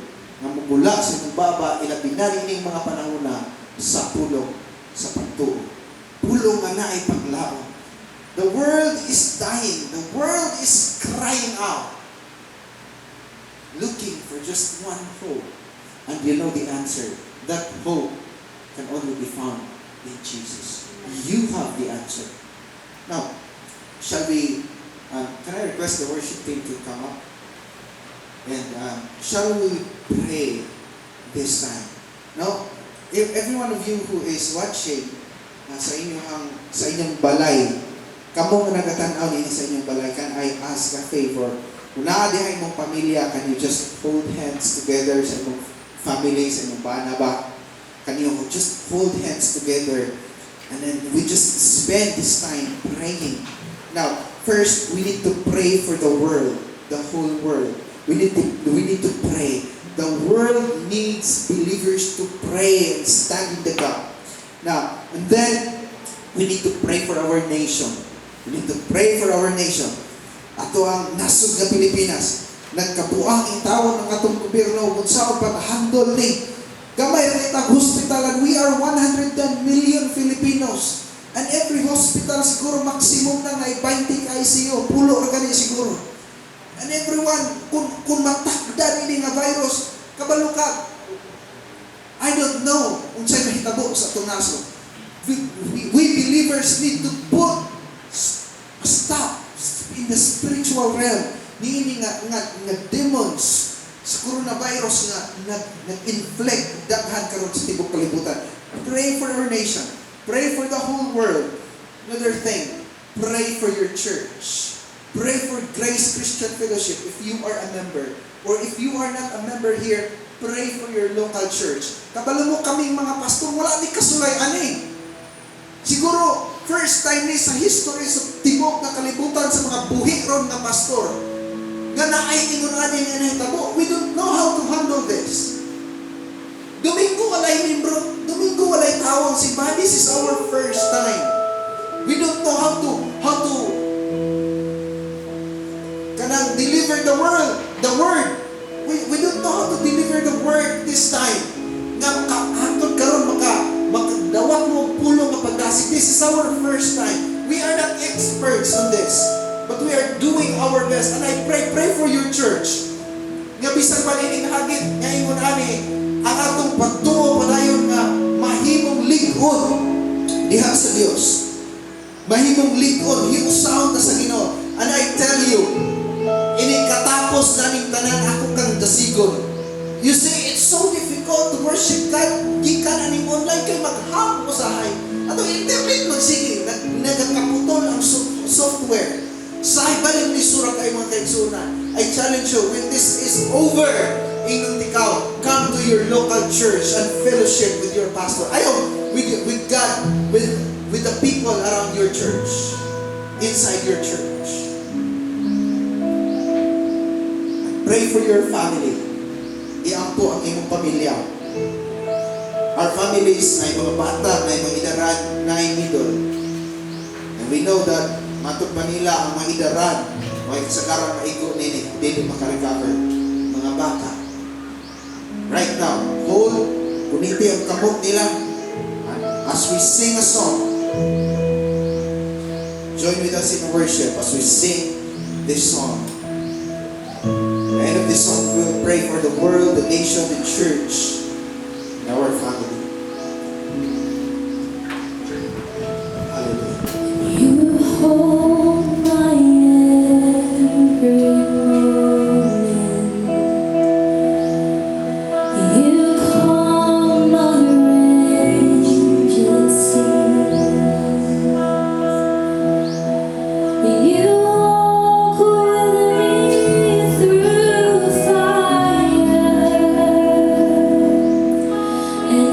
nga mugula sa imong baba, ilabi na niining mga panahon na, sa pulong sa pagtuo. Pulong nga naay paglaom. The world is dying. The world is crying out, looking for just one hope. And you know the answer. That hope can only be found in Jesus. You have the answer. Now, can I request the worship team to come up? And shall we pray this time? No? If every one of you who is watching sa inyong balay, kamo nga nagatan-aw nini sa inyong balay, can I ask a favor? Kung naa diha imong pamilya, can you just hold hands together sa imong family, sa imong bana ba? Can you just hold hands together? And then we just spend this time praying. Now, first, we need to pray for the world, the whole world. We need to pray. The world needs believers to pray and stand in the gap. Now, and then, we need to pray for our nation. We need to pray for our nation. Ato ang nasod nga Pilipinas. Nagkabuang intawon ng atong gobyerno kung saan pag-handle ni. Gamay ra itag hospital and we are 110 million Filipinos. And every hospital siguro maximum na nga 20 ka ICU, pulo ra gani siguro. And everyone, kung matakda ini nga virus, kabalo ka, I don't know unsay mahitabo sa atong nasod. We believers need to put a stop in the spiritual realm niini nga demons sa coronavirus nga nag-inflict daghan karon sa tibuok kalibutan. Pray for our nation. Pray for the whole world. Another thing, pray for your church. Pray for Grace Christian Fellowship if you are a member. Or if you are not a member here, pray for your local church. Kabalo mo kaming mga pastor, wala ni kasulay ani. Siguro, first time ni sa history sa tibuok na kalibutan sa mga buhi ron nga pastor nga naay ingon ani nga nahitabo. We don't know how to handle this. Domingo walay membro, Domingo walay tao ang simbahan. This is our first time. We don't know how to kanang deliver the word. We don't know how to deliver the word this time. Nga hangtod karon makadawat mo og pulong nga pagdasig. This is our first time. We are not experts on this, but we are doing our best. And I pray, pray for your church. Nga bisan pa nining hagit nga ingon ani ang atong pagtuo padayon nga mahimong lig-on diha sa Dios. Mahimong lig-on, hiusaon ta sa Ginoo. And I tell you, ini katapos naning tanan, ako kang dasigon. Sigon. You say, "It's so difficult to worship God. Gikan aning online kay maghang usahay." Ato internet magsige, nagakaputol ang software. Sahay baling lisura kay, mga kaigsuonan. I challenge you, when this is over, ingon tikaw, come to your local church and fellowship with your pastor. Ayaw, with God, with the people around your church, inside your church. And pray for your family. Iampo ang imong pamilya. Our families na mga bata, na mga idaran, na middle. And we know that matod pa nila ang mga idaran, mga kasagaran maigo nini, dili makarecover. Mga bata. Right now, hold, puniti ang kamot nila. And as we sing a song, join with us in worship as we sing this song. At the end of this song, we will pray for the world, the nation, the church, and our family. Hallelujah. You hold my every moment. You calm my raging seas. You walk with me through fire, and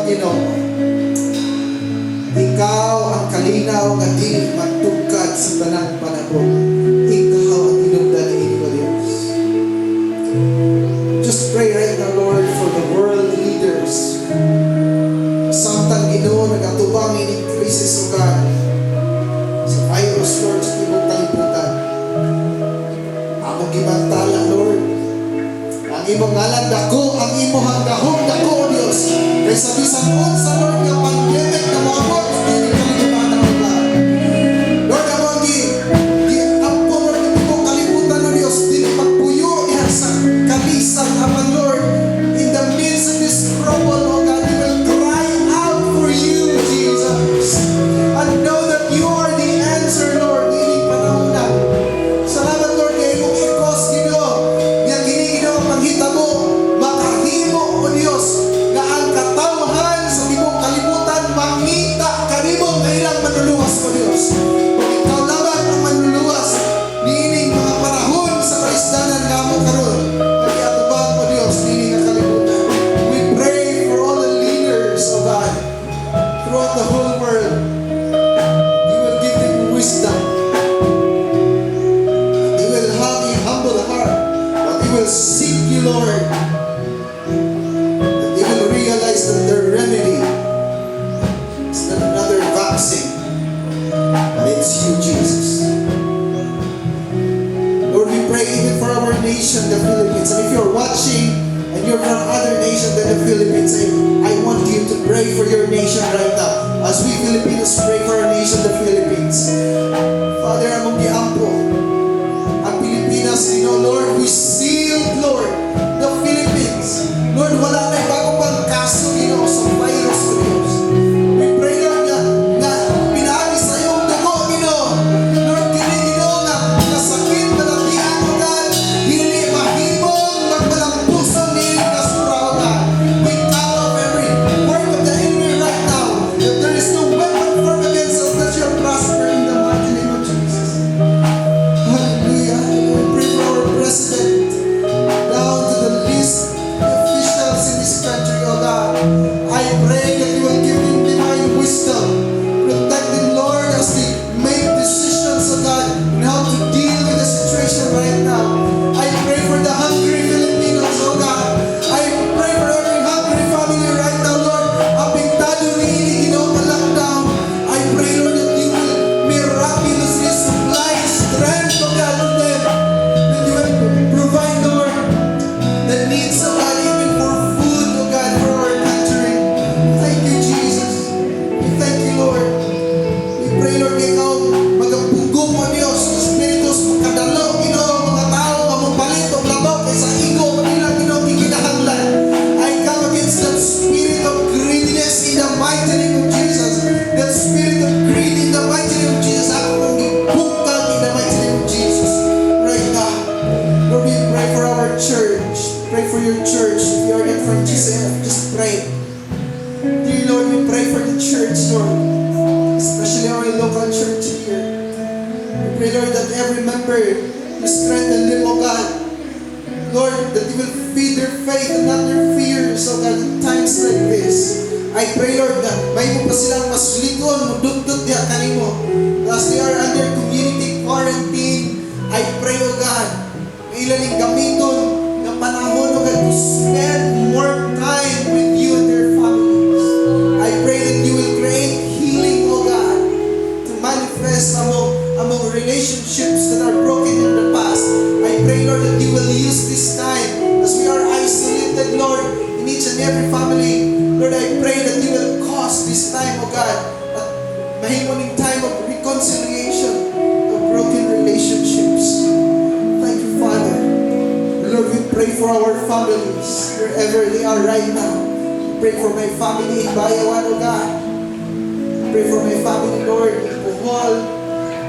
Ginoo. Ikaw ang kalinaw nga dili matugkad sa tanang panahon. Ikaw ang hinungdan niini, O Diyos. Just pray right now, Lord, for the world leaders. Samtang, Ginoo, nagatubang ini crisis, O God, sa virus, Lord, sa tibuok kalibutan. Among gibantala, Lord, ang imong ngalan dako, ang imong gahom dako, O Dios. Kay sa bisan unsa, Lord, nga pandemic na moabot dili kalibutan, O God. Lord, among gi ampo, Lord, ang tibuok kalibutan, O Dios, dili magpuyo diha sa kalisang apan, Lord, in the midst of this trouble, O God, we will cry out for you, Jesus. And know that you are the answer, Lord, ining panahon na. Salamat, Lord, kay imong i-cause, Ginoo, nga kini, Ginoo, panghitabo, makahimo, O Dios, nga ang katawhan sa tibuok kalibutan mangita kanimo nga ilang manluluwas, O Dios. Ug ikaw lamang ang manluluwas niining mga panahon sa kalisdanan nga amo karon nga giatubang, O Dios, niini nga kalibutan. We pray for all the leaders, O God, throughout the whole world. You will give them wisdom. They will have a humble heart, but they will seek you, Lord. That they will realize that their remedy is not another vaccine, but it's you, Jesus. Lord, we pray even for our nation, the Philippines. And if you're watching and you're from other nation than the Philippines, I want you to pray for your nation right now. As we Filipinos pray for our nation, the Philippines. Father, among giampo ang Pilipinas, Lord, we sealed, Lord, the Philippines. Lord, wala na bago pang kaso, Ginoo, sa virus, O Diyos. We pray, Lord, nga pinaagi sa iyong dugo, Ginoo. Lord, kini, Ginoo, nga sakit, balatian, O God, dili mahimong magmalampuson ni kasura, O God. We cut off every work of the enemy right now. That there is no weapon formed against us that shall prosper in the mighty name of Jesus. Hallelujah. We pray for our president, down to the least officials in this country, oh God. I pray that you will give them divine wisdom. Protect them, Lord, as they make decisions, oh God, on how to deal with the situation right now. I pray for the hungry Filipinos, oh God. I pray for every hungry family right now, Lord. Apektado niini, Ginoo, nga lockdown. I pray, Lord, that you will miraculously supply strength, oh God, to them. That you will provide, Lord, the needs of God, even for food, oh God, for our country. Thank you, Jesus. We thank you, Lord. We pray, Lord, ikaw magapugong, O Diyos, Espiritu makadalo, Ginoo, mga tao nga mopalit og labaw kaysa igo nila, Ginoo, gikinahanglan. I come against that spirit of greediness in the mighty name of Jesus. That spirit of greed in the mighty name of Jesus. Ako nang gibugtang in the mighty name of Jesus. Right now. Lord, we pray for our church. Pray for your church. If you are not from GCF, just pray. Dear Lord, we pray for the church, Lord. Especially our local church here. We pray, Lord, that every member you strengthen them, O God. Lord, that you will feed their faith and not their fears, O God, in times like this. I pray, Lord, that mahimo pa silang masuligon, mudutdot diha kanimo. As they are under community quarantine, I pray, O God, nga ila ning gamiton nga panahon, O God, to spend more time with you and their families. I pray that you will create healing, O God, to manifest among relationships that are broken in the past. I pray, Lord, that you will use this time as we are isolated, Lord, in each and every family. Lord, I pray that you will cause this time, O God, at mahimo ning time of reconciliation of broken relationships. Thank you, Father. Lord, we pray for our families, wherever they are right now. Pray for my family in Bayawan, O God. Pray for my family, Lord, in Bohol.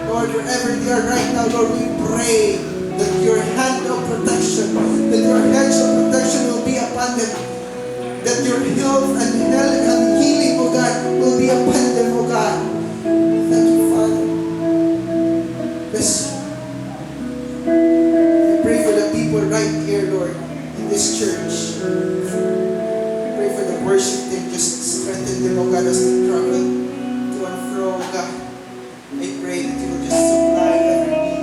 Lord, wherever they are right now, Lord, we pray that your hand of protection, that your hedge of protection will be upon them. That your health and health and healing, O God, will be upon them, O God. Thank you, Father. Bless you. I pray for the people right here, Lord, in this church. Pray for the worship team. Just strengthen them, O God, as they travel to and fro, O God. I pray that you will just supply every need.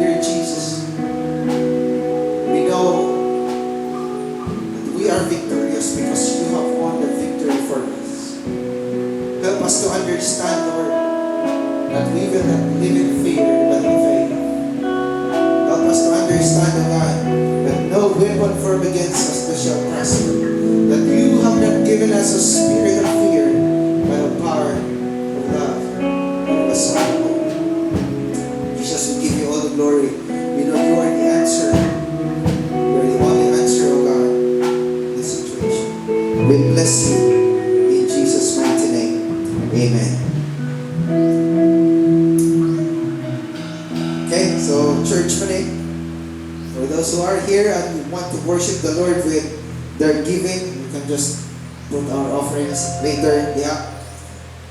Dear Jesus, we know that we are victorious because you have won the victory for us. Help us to understand, Lord, that we will not live in fear, but in faith. Help us to understand, O God, that no weapon formed against us that shall prosper. That you have not given us a spirit of fear, but of power, of love, and of a sound mind. Jesus, we give you all the glory. We know you are the answer. You are the only answer, O God, in this situation. We bless you in Jesus' mighty name. Amen. Okay, so church man eh, for those who are here and want to worship the Lord with their giving, you can just put our offerings later. Yeah.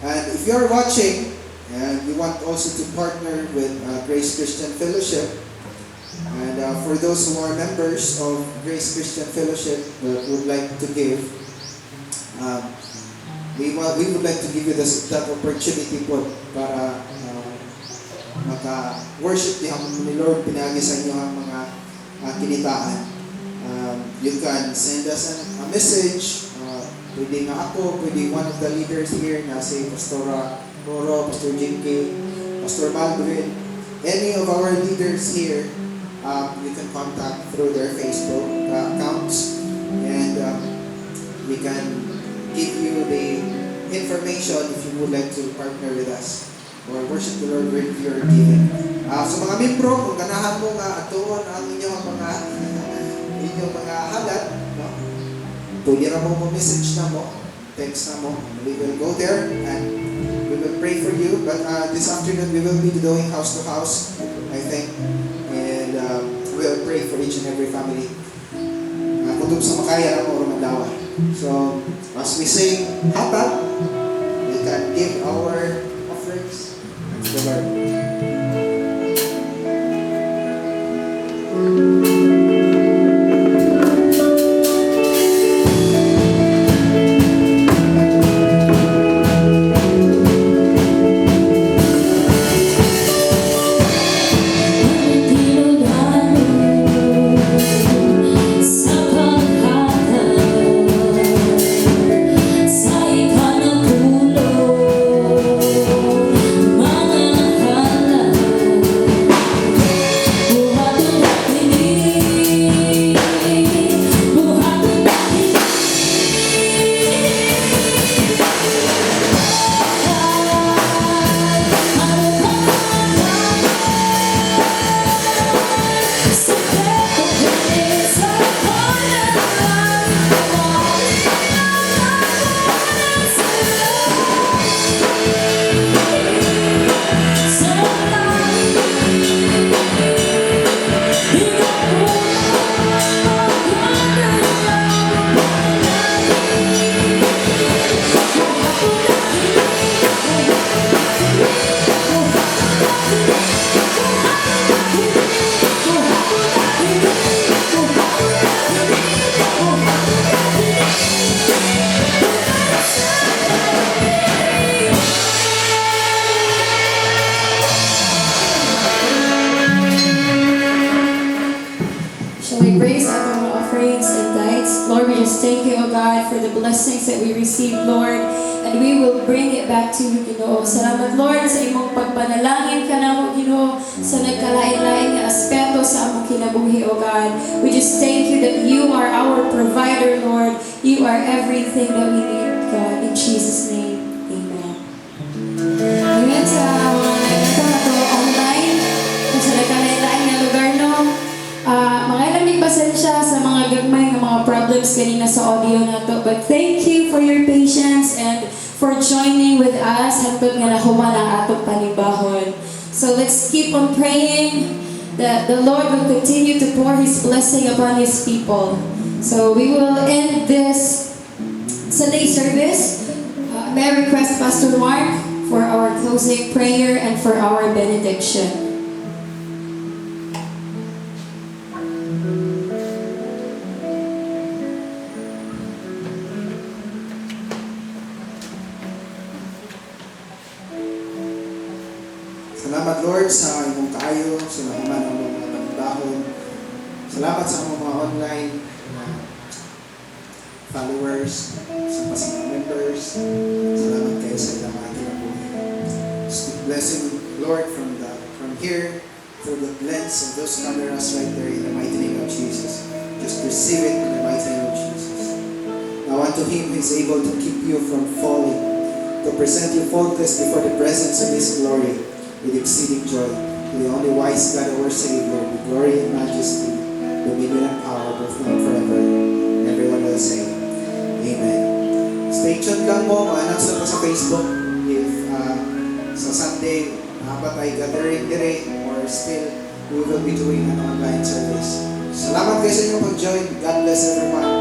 And if you're watching and you want also to partner with Grace Christian Fellowship, and for those who are members of Grace Christian Fellowship that would like to give, we would like to give you that opportunity po para maka-worship diha mo ni Lord pinaagi sa inyong mga kinitaan. You can send us a message. Pwede nga ako, pwede one of the leaders here na si Pastora Roro, Pastor JK, Pastor Malvin, any of our leaders here, you can contact through their Facebook accounts and we can give you the information if you would like to partner with us or worship the Lord with your giving. Sa mga membro, kung ganahan mo nga atuon ang inyong mga halad, no? Pwede ra mo mo message na mo, text na mo, and we will go there and we will pray for you. But this afternoon, we will be doing house to house, I think, and we'll pray for each and every family. Kutob sa makaya na mo or mandawa. So, as we sing hatag, we can give our offerings unto the Lord. Sa paghatag sa ikanapulo, mga halad, buhaton na kini, buhaton na kini. Sikreto kini sa kanan. Sa Shall we raise up our offerings and tithes? Lord, we just thank you, O God, for the blessings that we received, Lord. And we will bring it back to you, Ginoo. Salamat, Lord, sa imong pagpanalangin kanamo, Ginoo, sa nagkalain-lain nga aspeto sa among kinabuhi, O God. We just thank you that you are our provider, Lord. You are everything that we need, God. In Jesus' name, amen. Amen sa mga nagkakato online, kung sa nagkalain-lain nga lugar, no? Mga ilang pasensya sa mga gagmay nga mga problems kanina sa audio nato. But thank you for your patience and for joining with us hantod nga nahuman ang atong panimbahon. So let's keep on praying that the Lord will continue to pour His blessing upon His people. So we will end this Sunday service. May I request Pastor Mark for our closing prayer and for our benediction. Salamat, Lord, sa imong kaayo, sa nahuman ang mga panibahon. Salamat sa among mga online na followers, sa pas mga members. Salamat kayo sa ilang mga kinabuhi. Speak blessing, Lord, from here, through the lens of those cameras right there in the mighty name of Jesus. Just receive it in the mighty name of Jesus. Now unto him who is able to keep you from falling, to present you faultless before the presence of his glory with exceeding joy. To the only wise God, our Savior, be glory and majesty, dominion and power, both now and forever. And everyone will say, Amen. Stay tuned lang mo, ma-announce na ko sa Facebook if sa Sunday, naa ba tay gathering dire or still we will be doing an online service. Salamat kayo sa inyong pag-join. God bless everyone.